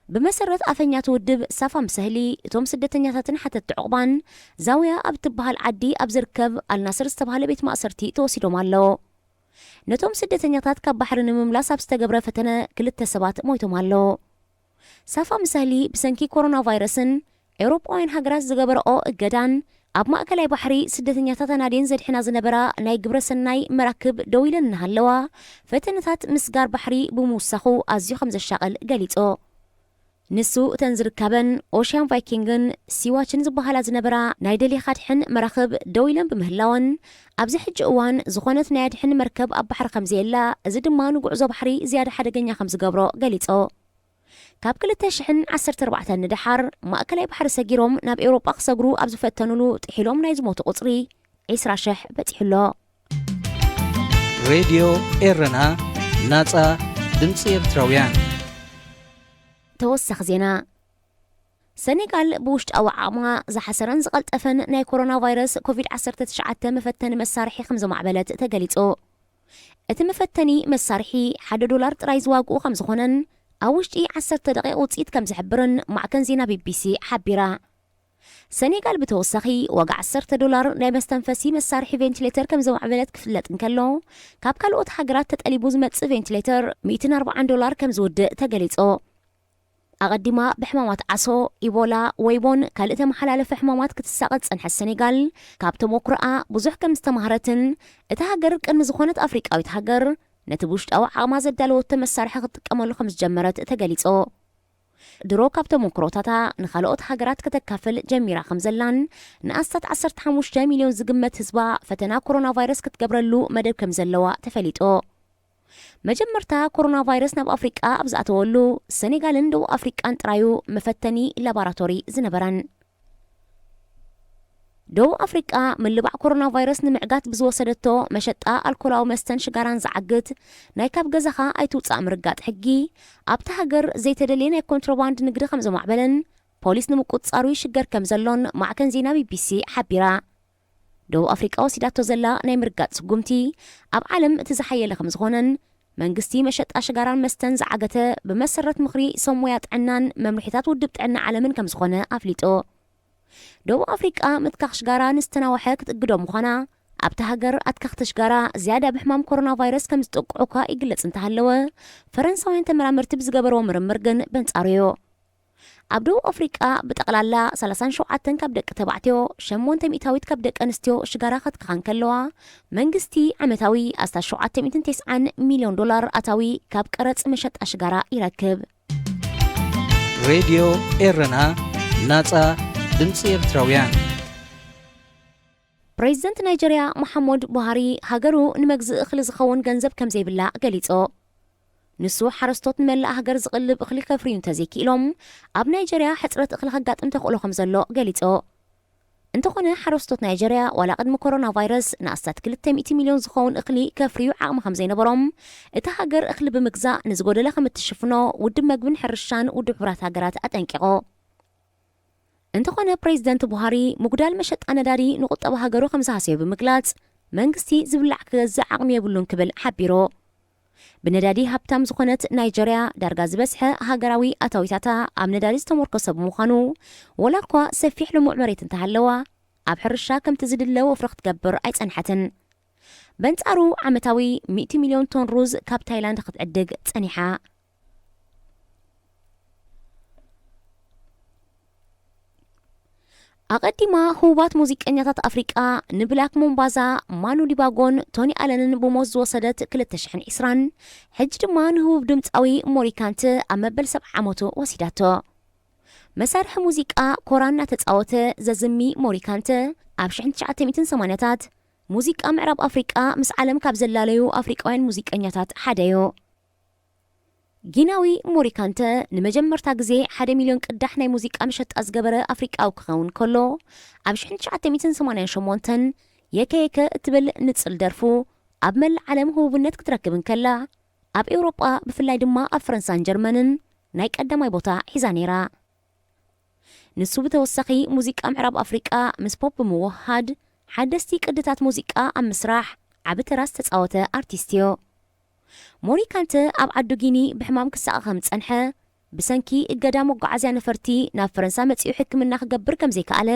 ብመሰረት ኣፈኛ እቲ ውድብ ሳፋ ምሰህሊ፣ እቶም ስደተኛታትን ሓተትቲ ዕቑባን ዛውያ ኣብ እትበሃል ዓዲ ኣብ ዝርከብ ኣልናስር ዝተባህለ ቤት ማእሰርቲ ተወሲዶም ኣለዉ። ነቶም ስደተኛታት ካብ ባሕሪ ንምምላስ ኣብ ዝተገብረ ፈተነ ክልተ ሰባት ሞይቶም ኣለዉ። ሳፋ ምሰህሊ ብሰንኪ ኮሮና ቫይረስን ኤውሮጳውያን ሃገራት ዝገበረኦ እገዳን ኣብ ማእከላይ ባሕሪ ስደተኛታት ኣናድየን ዘድሕና ዝነበራ ናይ ግብረ ሰናይ መራክብ ደው ኢለን እናሃለዋ፣ ፈተነታት ምስጋር ባሕሪ ብምውሳኹ ኣዝዩ ከም ዘሻቕል ገሊጹ። ንሱ እተን ዝርካበን ኦሽያን ቫይኪንግን ሲዋችን ዝበሃላ ዝነበራ ናይ ደሊኻ ድሕን መራኽብ ደው ኢለን ብምህላወን፣ ኣብዚ ሕጂ እዋን ዝኾነት ናይ ኣድሕን መርከብ ኣብ ባሕሪ ከም ዘየላ፣ እዚ ድማ ንጉዕዞ ባሕሪ ዝያዳ ሓደገኛ ከም ዝገብሮ ገሊጹ። ካብ ክልተ ሽሕን ዓሰርተ ኣርባዕተን ንደሓር ማእከላይ ባሕሪ ሰጊሮም ናብ ኤውሮጳ ክሰግሩ ኣብ ዝፈተኑሉ ጥሒሎም ናይ ዝሞቱ ቁጽሪ ዕስራ ሽሕ በጺሑ ኣሎ። ሬድዮ ኤረና፣ ናጻ ድምጺ ኤርትራውያን። ተወሳኺ ዜና። ሰኔጋል ብውሽጣዊ ዓቕማ ዝሓሰረን ዝቐልጠፈን ናይ ኮሮና ቫይረስ ኮቪድ ዓሰርተ ትሽዓተ መፈተኒ መሳርሒ ከም ዘማዕበለት ተገሊጹ። እቲ መፈተኒ መሳርሒ ሓደ ዶላር ጥራይ ዝዋግኡ ከም ዝኾነን ኣብ ውሽጢ ዓሰርተ ደቂቕ ውጽኢት ከም ዝሕብርን ማዕከን ዜና ቢ ቢ ሲ ሓቢራ። ሰኔጋል ብተወሳኺ ዋጋ ዓሰርተ ዶላር ናይ መስተንፈሲ መሳርሒ ቬንቲሌተር ከም ዘማዕበለት ክፍለጥ እንከሎ፣ ካብ ካልኦት ሃገራት ተጠሊቡ ዝመጽእ ቬንቲሌተር ሚእትን ኣርባዓን ዶላር ከም ዝውድእ ተገሊጹ። ኣቐዲማ ብሕማማት ዓሶ፣ ኢቦላ፣ ወይቦን ካልእ ተመሓላለፊ ሕማማት ክትሳቐ ዝጸንሐት ሰኔጋል፣ ካብ ተሞክሮኣ ብዙሕ ከም ዝተማህረትን እታ ሃገር ቅድሚ ዝኾነት ኣፍሪቃዊት ሃገር ነቲ ብውሽጣዊ ዓቕማ ዘዳለወቶ መሳርሒ ክትጥቀመሉ ከም ዝጀመረት ተገሊጹ። ድሮ ካብ ተሞክሮታታ ንኻልኦት ሃገራት ከተካፍል ጀሚራ ከም ዘላን ንኣስታት ዓሰርተ ሓሙሽተ ሚልዮን ዝግመት ህዝባ ፈተና ኮሮና ቫይረስ ክትገብረሉ መደብ ከም ዘለዋ ተፈሊጡ። መጀመርታ ኮሮና ቫይረስ ናብ ኣፍሪቃ ኣብ ዝኣተወሉ፣ ሰኔጋልን ደቡብ ኣፍሪቃን ጥራዩ መፈተኒ ላቦራቶሪ ዝነበረን። ደቡብ ኣፍሪቃ ምልባዕ ኮሮና ቫይረስ ንምዕጋት ብዝወሰደቶ መሸጣ ኣልኮላዊ መስተን ሽጋራን ዝዓግት ናይ ካብ ገዛኻ ኣይትውጻእ ምርጋጥ ሕጊ፣ ኣብታ ሃገር ዘይተደልየ ናይ ኮንትሮባንድ ንግዲ ከም ዘማዕበለን ፖሊስ ንምቁጽጻሩ ይሽገር ከም ዘሎን ማዕከን ዜና ቢ ቢ ሲ ሓቢራ። ደቡብ ኣፍሪቃ ወሲዳቶ ዘላ ናይ ምርጋጥ ስጉምቲ ኣብ ዓለም እቲ ዝሓየለ ከም ዝኾነን፣ መንግስቲ መሸጣ ሽጋራን መስተን ዝዓገተ ብመሰረት ምኽሪ ሰብ ሞያ ጥዕናን መምርሒታት ውድብ ጥዕና ዓለምን ከም ዝኾነ ኣፍሊጡ። ደቡብ ኣፍሪቃ ምትካኽ ሽጋራ ንዝተናውሐ ክትእግዶ ምዃና፣ ኣብታ ሃገር ኣትካኽቲ ሽጋራ ዝያዳ ብሕማም ኮሮና ቫይረስ ከም ዝጥቅዑ እኳ ይግለጽ እንተሃለወ፣ ፈረንሳውያን ተመራመርቲ ብዝገበርዎ ምርምር ግን በንጻሩ እዩ። ኣብ ደቡብ ኣፍሪቃ ብጠቕላላ ሰላሳን ሸውዓተን ካብ ደቂ ተባዕትዮ፣ ሸሞንተ ሚእታዊት ካብ ደቂ ኣንስትዮ ሽጋራ ከትክኻ እንከለዋ፣ መንግስቲ ዓመታዊ ኣስታት ሸውዓተ ሚእትን ተስዓን ሚልዮን ዶላር ኣታዊ ካብ ቀረጽ መሸጣ ሽጋራ ይረክብ። ሬድዮ ኤረና፣ ናጻ ድምጺ ኤርትራውያን። ፕሬዚደንት ናይጀርያ መሓመድ ቡሃሪ ሃገሩ ንመግዝኢ እኽሊ ዝኸውን ገንዘብ ከም ዘይብላ ገሊጹ። ንሱ ሓረስቶት ንመላእ ሃገር ዝቕልብ እኽሊ ከፍርዩ እንተዘይክኢሎም፣ ኣብ ናይጀርያ ሕጽረት እኽሊ ከጋጥም ተኽእሎ ከም ዘሎ ገሊጹ። እንተኾነ ሓረስቶት ናይጀርያ ዋላ ቅድሚ ኮሮና ቫይረስ ንኣስታት ክልተ ሚእቲ ሚልዮን ዝኸውን እኽሊ ከፍርዩ ዓቕሚ ከም ዘይነበሮም፣ እታ ሃገር እኽሊ ብምግዛእ ንዝጎደለ ከም እትሽፍኖ ውድብ መግብን ሕርሻን ውድብ ሕቡራት ሃገራት ኣጠንቂቑ። እንተኾነ ፕሬዚደንት ቡሃሪ ምጉዳል መሸጣ ነዳዲ ንቁጠባ ሃገሩ ከም ዝሃሰዮ ብምግላጽ፣ መንግስቲ ዝብላዕ ክገዝእ ዓቕሚ የብሉን ክብል ሓቢሩ። ብነዳዲ ሃብታም ዝኾነት ናይጀርያ ዳርጋ ዝበዝሐ ሃገራዊ ኣታዊታታ ኣብ ነዳዲ ዝተመርኮሰ ብምዃኑ፣ ወላ እኳ ሰፊሕ ልሙዕ መሬት እንተሃለዋ፣ ኣብ ሕርሻ ከምቲ ዝድለ ወፍሪ ክትገብር ኣይጸንሐትን። በንጻሩ ዓመታዊ ሚእቲ ሚልዮን ቶን ሩዝ ካብ ታይላንድ ክትዕድግ ጸኒሓ። ኣቐዲማ ህቡባት ሙዚቀኛታት ኣፍሪቃ ንብላክ ሞምባዛ፣ ማኑ ዲባጎን ቶኒ ኣለንን ብሞት ዝወሰደት ክልተ ሽሕን ዕስራን፣ ሕጂ ድማ ንህቡብ ድምጻዊ ሞሪካንት ኣብ መበል ሰብዓ ዓመቱ ወሲዳቶ። መሳርሒ ሙዚቃ ኮራ እናተጻወተ ዘዝሚ ሞሪካንት፣ ኣብ ሽሕን ትሽዓተ ሚእትን ሰማንያታት ሙዚቃ ምዕራብ ኣፍሪቃ ምስ ዓለም ካብ ዘላለዩ ኣፍሪቃውያን ሙዚቀኛታት ሓደ እዩ። ጊናዊ ሞሪካንተ ንመጀመርታ ግዜ ሓደ ሚልዮን ቅዳሕ ናይ ሙዚቃ መሸጣ ዝገበረ ኣፍሪቃዊ ክኸውን ከሎ፣ ኣብ ሽሕን ትሽዓተ ሚእትን ሰማንያን ሸሞንተን የከ የከ እትብል ንጽል ደርፉ ኣብ መላእ ዓለም ህቡብነት ክትረክብ እንከላ፣ ኣብ ኤውሮጳ ብፍላይ ድማ ኣብ ፈረንሳን ጀርመንን ናይ ቀዳማይ ቦታ ሒዛ ነይራ። ንሱ ብተወሳኺ ሙዚቃ ምዕራብ ኣፍሪቃ ምስ ፖፕ ብምውህሃድ ሓደስቲ ቅድታት ሙዚቃ ኣብ ምስራሕ ዓቢ ተራ ዝተጻወተ ኣርቲስት እዩ። ሞሪካንተ ኣብ ዓዱ ጊኒ ብሕማም ክሳቐ ከም ዝጸንሐ፣ ብሰንኪ እገዳ መጓዓዝያ ነፈርቲ ናብ ፈረንሳ መጺኡ ሕክምና ክገብር ከም ዘይከኣለ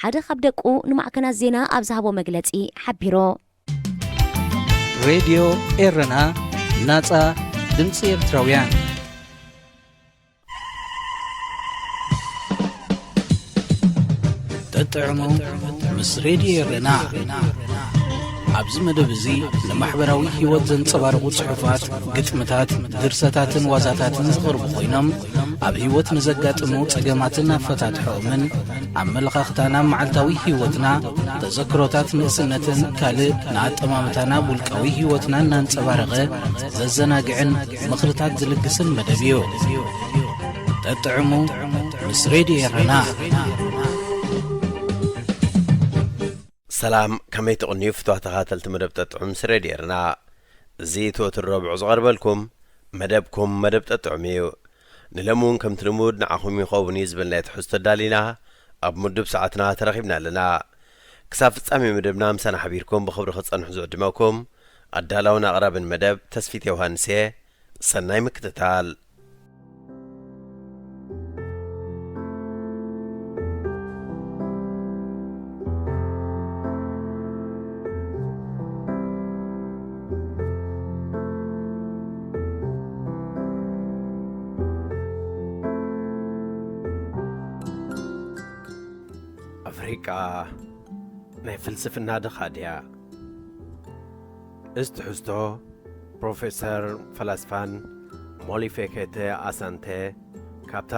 ሓደ ካብ ደቁ ንማዕከናት ዜና ኣብ ዝሃቦ መግለጺ ሓቢሩ። ሬድዮ ኤረና፣ ናጻ ድምጺ ኤርትራውያን። ጠጥዕሙ ምስ ሬድዮ ኤረና። ኣብዚ መደብ እዚ ንማሕበራዊ ህይወት ዘንጸባርቑ ጽሑፋት፣ ግጥምታት፣ ድርሰታትን ዋዛታትን ዝቐርቡ ኮይኖም፣ ኣብ ህይወት ንዘጋጥሙ ጸገማትን ኣፈታትሕኦምን፣ ኣመለኻኽታና ኣብ መዓልታዊ ህይወትና፣ ተዘክሮታት ንእስነትን ካልእ ንኣጠማምታና ኣብ ውልቃዊ ህይወትና እናንጸባረቐ ዘዘናግዕን ምኽርታት ዝልግስን መደብ እዩ። ጠጥዕሙ ምስ ሬድዮ ኤረና። ሰላም፣ ከመይ ትቕንዩ ፍትዋት ተኸታተልቲ መደብ ጠጥዑም ምስ ሬድዮ ኤረና። እዚ እቲ ወትሩ ረቡዕ ዝቐርበልኩም መደብኩም መደብ ጠጥዑም እዩ። ንሎሚ እውን ከምቲ ልሙድ ንዓኹም ይኸውን እዩ ዝበልናዮ ትሕዝቶ ኣዳሊና ኣብ ምዱብ ሰዓትና ተረኺብና ኣለና። ክሳብ ፍጻሜ መደብና ምሳና ሓቢርኩም ብኽብሪ ክትጸንሑ ዝዕድመኩም ኣዳላውን ኣቕራብን መደብ ተስፊት ዮሃንስ እየ። ሰናይ ምክትታል። ኣፍሪቃ ናይ ፍልስፍና ድኻ ድያ? እዚ ትሕዝቶ ፕሮፌሰር ፈላስፋን ሞሊፌኬተ ኣሳንተ ካብታ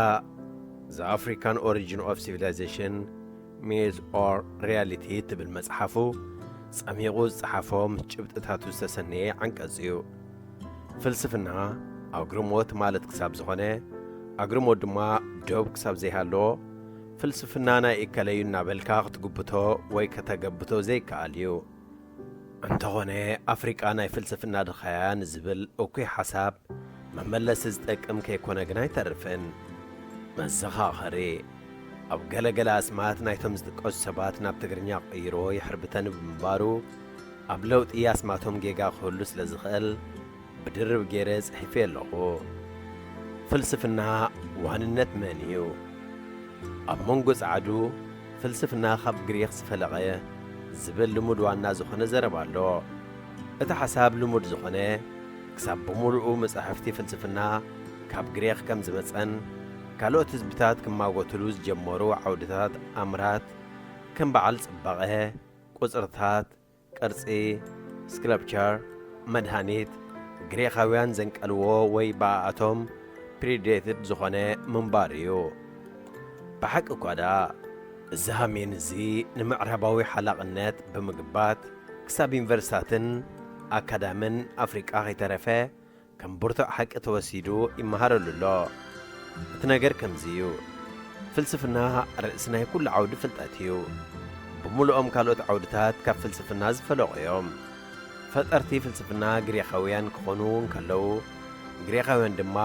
The African Origin of Civilization: Myth or Reality እትብል መጽሓፉ ጸሚቑ ዝጸሓፎ ምስ ጭብጥታቱ ዝተሰነየ ዓንቀጽ እዩ። ፍልስፍና ኣግርሞት ማለት ክሳብ ዝኾነ፣ ኣግርሞት ድማ ዶብ ክሳብ ዘይሃሎ፣ ፍልስፍና ናይ እከለ እዩ እናበልካ ክትግብቶ ወይ ከተገብቶ ዘይከኣል እዩ። እንተኾነ ኣፍሪቃ ናይ ፍልስፍና ድኻያ ንዝብል እኩይ ሓሳብ መመለሲ ዝጠቅም ከይኮነ ግን ኣይተርፍን። መዘኻኸሪ፣ ኣብ ገለገለ ኣስማት ናይቶም ዝጥቀሱ ሰባት ናብ ትግርኛ ቀይሮ ይሕርብተኒ ብምንባሩ ኣብ ለውጢ ኣስማቶም ጌጋ ክህሉ ስለ ዝኽእል ብድርብ ገይረ ጽሒፈዮ ኣለኹ። ፍልስፍና ዋንነት መን እዩ? ኣብ መንጎ ጸዓዱ ፍልስፍና ካብ ግሪኽ ዝፈለቐ ዝብል ልሙድ ዋና ዝኾነ ዘረባ ኣሎ። እቲ ሓሳብ ልሙድ ዝኾነ ክሳብ ብምሉኡ መጻሕፍቲ ፍልስፍና ካብ ግሪኽ ከም ዝመጸን ካልኦት ህዝብታት ክማጎትሉ ዝጀመሩ ዓውድታት ኣምራት ከም በዓል ጽባቐ፣ ቁጽርታት፣ ቅርጺ፣ ስክለፕቸር፣ መድሃኒት፣ ግሪኻውያን ዘንቀልዎ ወይ ብኣኣቶም ፕሪዴትድ ዝኾነ ምንባር እዩ። ብሓቂ እኳ ደኣ፣ እዚ ሃሜን እዚ ንምዕራባዊ ሓላቕነት ብምግባት ክሳብ ዩኒቨርሲታትን ኣካዳምን ኣፍሪቃ ከይተረፈ ከም ብርቱዕ ሓቂ ተወሲዱ ይመሃረሉ ኣሎ። እቲ ነገር ከምዚ እዩ። ፍልስፍና ርእሲ ናይ ኩሉ ዓውዲ ፍልጠት እዩ። ብምሉኦም ካልኦት ዓውድታት ካብ ፍልስፍና ዝፈለቑ እዮም። ፈጠርቲ ፍልስፍና ግሪኻውያን ክኾኑ እንከለዉ፣ ግሪኻውያን ድማ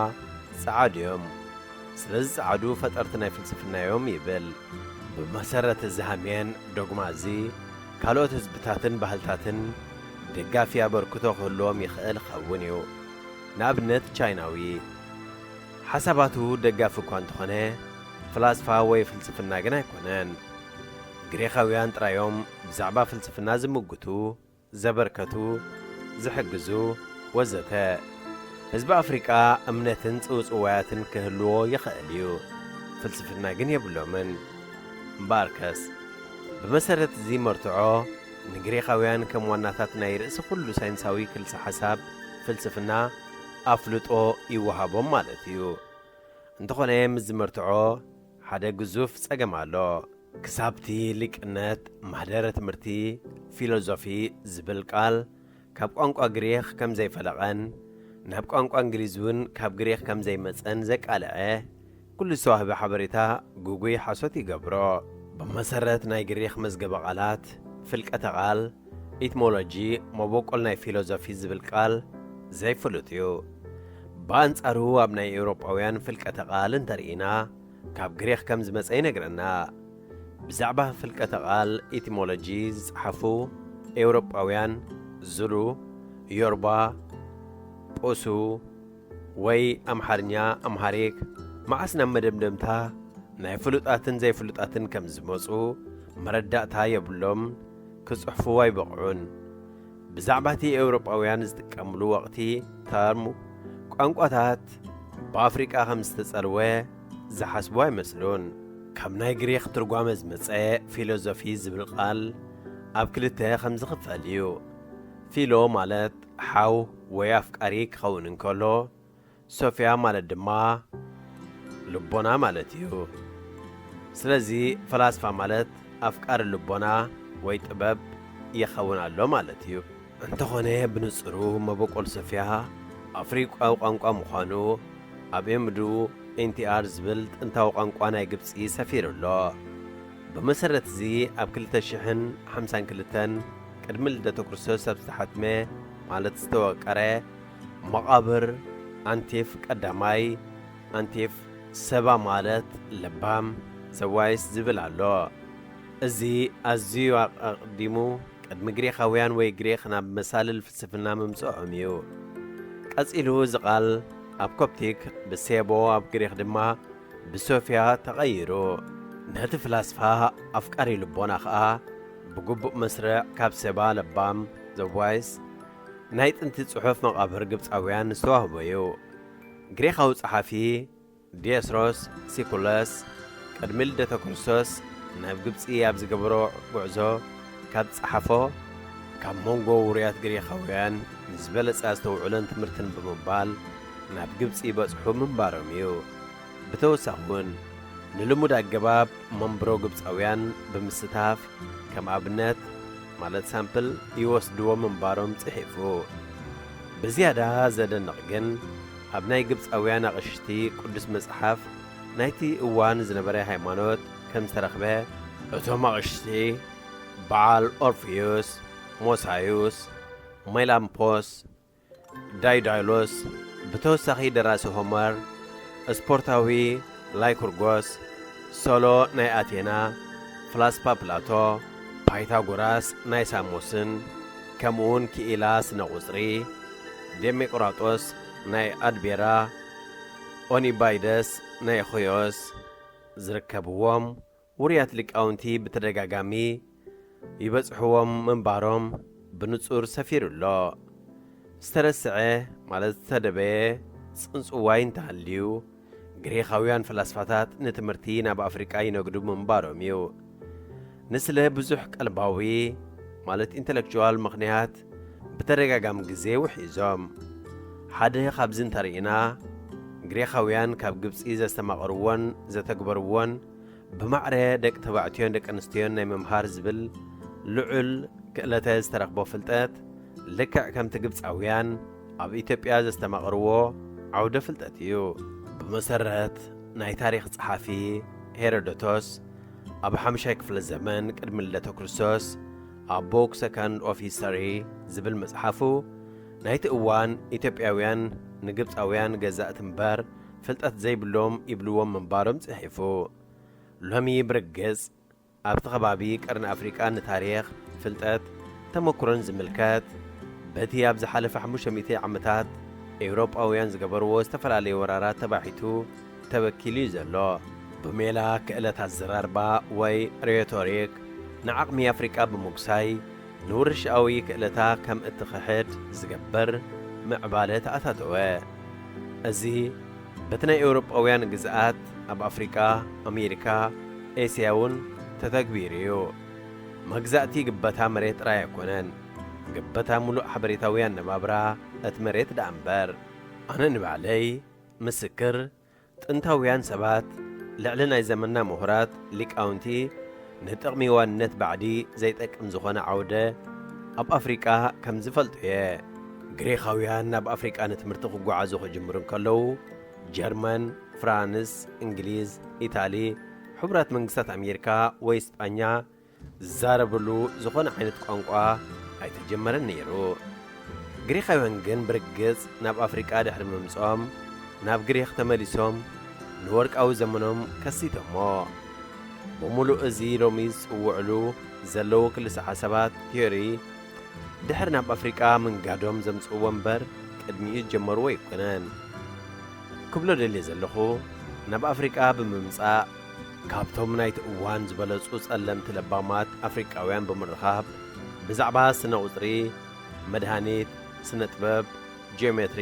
ጸዓዱ እዮም። ስለዚ ጸዓዱ ፈጠርቲ ናይ ፍልስፍና እዮም ይብል። ብመሰረት እዚ ሃሜን ዶግማ እዚ፣ ካልኦት ህዝብታትን ባህልታትን ደጋፊ ኣበርክቶ ክህልዎም ይኽእል ኸውን እዩ። ንኣብነት ቻይናዊ። ሓሳባቱ ደጋፊ እኳ እንተኾነ፣ ፍላስፋ ወይ ፍልስፍና ግን ኣይኮነን። ግሪኻውያን ጥራዮም ብዛዕባ ፍልስፍና ዝምግቱ፣ ዘበርከቱ፣ ዝሕግዙ፣ ወዘተ። ህዝቢ ኣፍሪቃ እምነትን ጽውጽዋያትን ክህልዎ ይኽእል እዩ። ፍልስፍና ግን የብሎምን። እምበኣርከስ፣ ብመሰረት እዚ መርትዖ፣ ንግሪኻውያን ከም ዋናታት ናይ ርእሲ ኩሉ ሳይንሳዊ ክልሰ ሓሳብ፣ ፍልስፍና፣ ኣፍልጦ ይወሃቦም ማለት እዩ። እንተኾነ፣ ምስዚ መርትዖ ሓደ ግዙፍ ጸገም ኣሎ። ክሳብቲ ሊቅነት ማህደረ ትምህርቲ ፊሎዞፊ ዝብል ቃል ካብ ቋንቋ ግሪኽ ከም ዘይፈለቐን ናብ ቋንቋ እንግሊዝ እውን ካብ ግሪኽ ከም ዘይመጸን ዘቃልዐ ኩሉ ዝተዋህበ ሓበሬታ ግጉይ ሓሶት ይገብሮ። ብመሰረት ናይ ግሪኽ መዝገበ ቃላት፣ ፍልቀተ ቃል፣ ኢትሞሎጂ፣ መበቆል ናይ ፊሎዞፊ ዝብል ቃል ዘይፍሉጥ እዩ። ብኣንጻሩ ኣብ ናይ ኤውሮጳውያን ፍልቀተ ቃል እንተርኢና፣ ካብ ግሪኽ ከም ዝመጸ ይነግረና። ብዛዕባ ፍልቀተ ቃል ኢቲሞሎጂ ዝጸሓፉ ኤውሮጳውያን ዙሉ፣ ዮርባ፣ ጶሱ ወይ ኣምሓርኛ ኣምሃሪክ መዓስ ናብ መደምደምታ ናይ ፍሉጣትን ዘይፍሉጣትን ከም ዝመጹ መረዳእታ የብሎም፣ ክጽሕፉ ኣይበቕዑን። ብዛዕባ እቲ ኤውሮጳውያን ዝጥቀምሉ ወቕቲ፣ ተርም፣ ቋንቋታት ብኣፍሪቃ ከም ዝተጸልወ ዝሓስቡ ኣይመስሉን። ካብ ናይ ግሪኽ ትርጓመ ዝመጸ ፊሎዞፊ ዝብል ቃል ኣብ ክልተ ከም ዝኽፈል እዩ። ፊሎ ማለት ሓው ወይ ኣፍቃሪ ክኸውን እንከሎ፣ ሶፊያ ማለት ድማ ልቦና ማለት እዩ። ስለዚ ፈላስፋ ማለት ኣፍቃሪ ልቦና ወይ ጥበብ ይኸውን ኣሎ ማለት እዩ። እንተኾነ ብንጽሩ መበቆል ሶፊያ ኣፍሪቃዊ ቋንቋ ምዃኑ ኣብ ኤምዱ ኤንቲኣር ዝብል ጥንታዊ ቋንቋ ናይ ግብጺ ሰፊሩ ኣሎ። ብመሰረት እዚ ኣብ ክልተ ሽሕን ሓምሳን ክልተን ቅድሚ ልደተ ክርስቶስ ኣብ ዝተሓትመ ማለት ዝተወቀረ መቓብር ኣንቲፍ ቀዳማይ ኣንቲፍ ሰባ ማለት ለባም ዘዋይስ ዝብል ኣሎ። እዚ ኣዝዩ ኣቐዲሙ ቅድሚ ግሪኻውያን ወይ ግሪኽ ናብ መሳልል ፍልስፍና ምምጽኦም እዩ። ቀጺሉ እዚ ቃል ኣብ ኮፕቲክ ብሴቦ ኣብ ግሪኽ ድማ ብሶፊያ ተቐይሩ። ነቲ ፍላስፋ ኣፍቃሪ ልቦና ኸኣ ብግቡእ መስርዕ ካብ ሰባ ለባም ዘዋይስ ናይ ጥንቲ ጽሑፍ መቓብር ግብጻውያን ዝተዋህቦ እዩ። ግሪኻዊ ጸሓፊ ዲዮስሮስ ሲኩለስ ቅድሚ ልደተ ክርስቶስ ናብ ግብጺ ኣብ ዝገበሮ ጉዕዞ ካብ ጸሓፎ፣ ካብ መንጎ ውሩያት ግሪኻውያን ንዝበለጸ ኣስተውዕሎን ትምህርትን ብምባል ናብ ግብጺ በጽሑ ምንባሮም እዩ። ብተወሳኺ እውን ንልሙድ ኣገባብ መንብሮ ግብጻውያን ብምስታፍ ከም ኣብነት ማለት ሳምፕል ይወስድዎ ምንባሮም ጽሒፉ። ብዝያዳ ዘደንቕ ግን ኣብ ናይ ግብጻውያን ኣቕሽቲ ቅዱስ መጽሓፍ ናይቲ እዋን ዝነበረ ሃይማኖት ከም ዝተረኽበ፣ እቶም ኣቕሽቲ በዓል ኦርፊዩስ፣ ሞሳዩስ፣ ሜላምፖስ፣ ዳይዳይሎስ፣ ብተወሳኺ ደራሲ ሆመር፣ ስፖርታዊ ላይኩርጎስ፣ ሶሎ ናይ ኣቴና፣ ፍላስፋ ፕላቶ፣ ፓይታጎራስ ናይ ሳሞስን፣ ከምኡውን ክኢላ ስነ ቁጽሪ፣ ዴሜቅራጦስ ናይ ኣድቤራ፣ ኦኒባይደስ ናይ ኾዮስ ዝርከብዎም ውሩያት ሊቃውንቲ ብተደጋጋሚ ይበጽሕዎም ምንባሮም ብንጹር ሰፊሩ ኣሎ። ዝተረስዐ ማለት ዝተደበየ ጽንጽዋይ እንተሃልዩ፣ ግሪኻውያን ፈላስፋታት ንትምህርቲ ናብ ኣፍሪቃ ይነግዱ ምንባሮም እዩ። ንስለ ብዙሕ ቀልባዊ ማለት ኢንተሌክቹዋል ምኽንያት ብተደጋጋሚ ግዜ ውሒዞም። ሓደ ካብዚ እንተርኢና፣ ግሪኻውያን ካብ ግብጺ ዘስተማቐርዎን ዘተግበርዎን ብማዕረ ደቂ ተባዕትዮን ደቂ ኣንስትዮን ናይ ምምሃር ዝብል ልዑል ክእለተ ዝተረኽቦ ፍልጠት፣ ልክዕ ከምቲ ግብጻውያን ኣብ ኢትዮጵያ ዘስተማቐርዎ ዓውደ ፍልጠት እዩ። ብመሰረት ናይ ታሪኽ ጸሓፊ ሄሮዶቶስ፣ ኣብ ሓምሻይ ክፍለ ዘመን ቅድሚ ልደተ ክርስቶስ ኣብ ቦክ ሰከንድ ኦፍ ሂስተሪ ዝብል መጽሓፉ፣ ናይቲ እዋን ኢትዮጵያውያን ንግብጻውያን ገዛእቲ እምበር ፍልጠት ዘይብሎም ይብልዎም ምንባሮም ጽሒፉ። ሎሚ ብርግጽ ኣብቲ ከባቢ ቀርኒ ኣፍሪቃ ንታሪኽ፣ ፍልጠት፣ ተመኩሮን ዝምልከት በቲ ኣብ ዝሓለፈ ሓሙሽተ ሚእቲ ዓመታት ኤውሮጳውያን ዝገበርዎ ዝተፈላለየ ወራራት ተባሒቱ ተበኪሉ እዩ ዘሎ። ብሜላ ክእለት ኣዘራርባ ወይ ሬቶሪክ ንዓቕሚ ኣፍሪቃ ብምጉሳይ ንውርሻዊ ክእለታ ከም እትኽሕድ ዝገብር ምዕባለ ተኣታተወ። እዚ በቲ ናይ ኤውሮጳውያን ግዝኣት ኣብ ኣፍሪቃ፣ ኣሜሪካ፣ ኤስያ እውን ተተግቢሩ እዩ። መግዛእቲ ግበታ መሬት ጥራይ ኣይኮነን፣ ግበታ ምሉእ ሓበሬታዊ ኣነባብራ እቲ መሬት ደኣ እምበር። ኣነ ንባዕለይ ምስክር፣ ጥንታውያን ሰባት ልዕሊ ናይ ዘመንና ምሁራት ሊቃውንቲ ንጥቕሚ ዋንነት ባዕዲ ዘይጠቅም ዝኾነ ዓውደ ኣብ ኣፍሪቃ ከም ዝፈልጡ እየ። ግሪኻውያን ናብ ኣፍሪቃ ንትምህርቲ ክጓዓዙ ክጅምሩ እንከለዉ፣ ጀርመን፣ ፍራንስ፣ እንግሊዝ፣ ኢታሊ፣ ሕቡራት መንግስታት ኣሜሪካ ወይ ስጳኛ ዝዛረብሉ ዝኾነ ዓይነት ቋንቋ ኣይተጀመረን ነይሩ። ግሪኻውያን ግን ብርግጽ ናብ ኣፍሪቃ ድሕሪ ምምጽኦም፣ ናብ ግሪኽ ተመሊሶም ንወርቃዊ ዘመኖም ከሲቶሞ። ብምሉእ እዚ ሎሚ ዝጽውዕሉ ዘለዉ ክልሰ ሓሳባት፣ ቲዮሪ፣ ድሕሪ ናብ ኣፍሪቃ ምንጋዶም ዘምጽእዎ እምበር ቅድሚኡ ዝጀመርዎ ኣይኮነን። ክብሎ ደልየ ዘለኹ፣ ናብ ኣፍሪቃ ብምምጻእ ካብቶም ናይቲ እዋን ዝበለጹ ጸለምቲ ለባማት ኣፍሪቃውያን ብምርኻብ ብዛዕባ ስነ ቁጽሪ፣ መድሃኒት፣ ስነ ጥበብ፣ ጂኦሜትሪ፣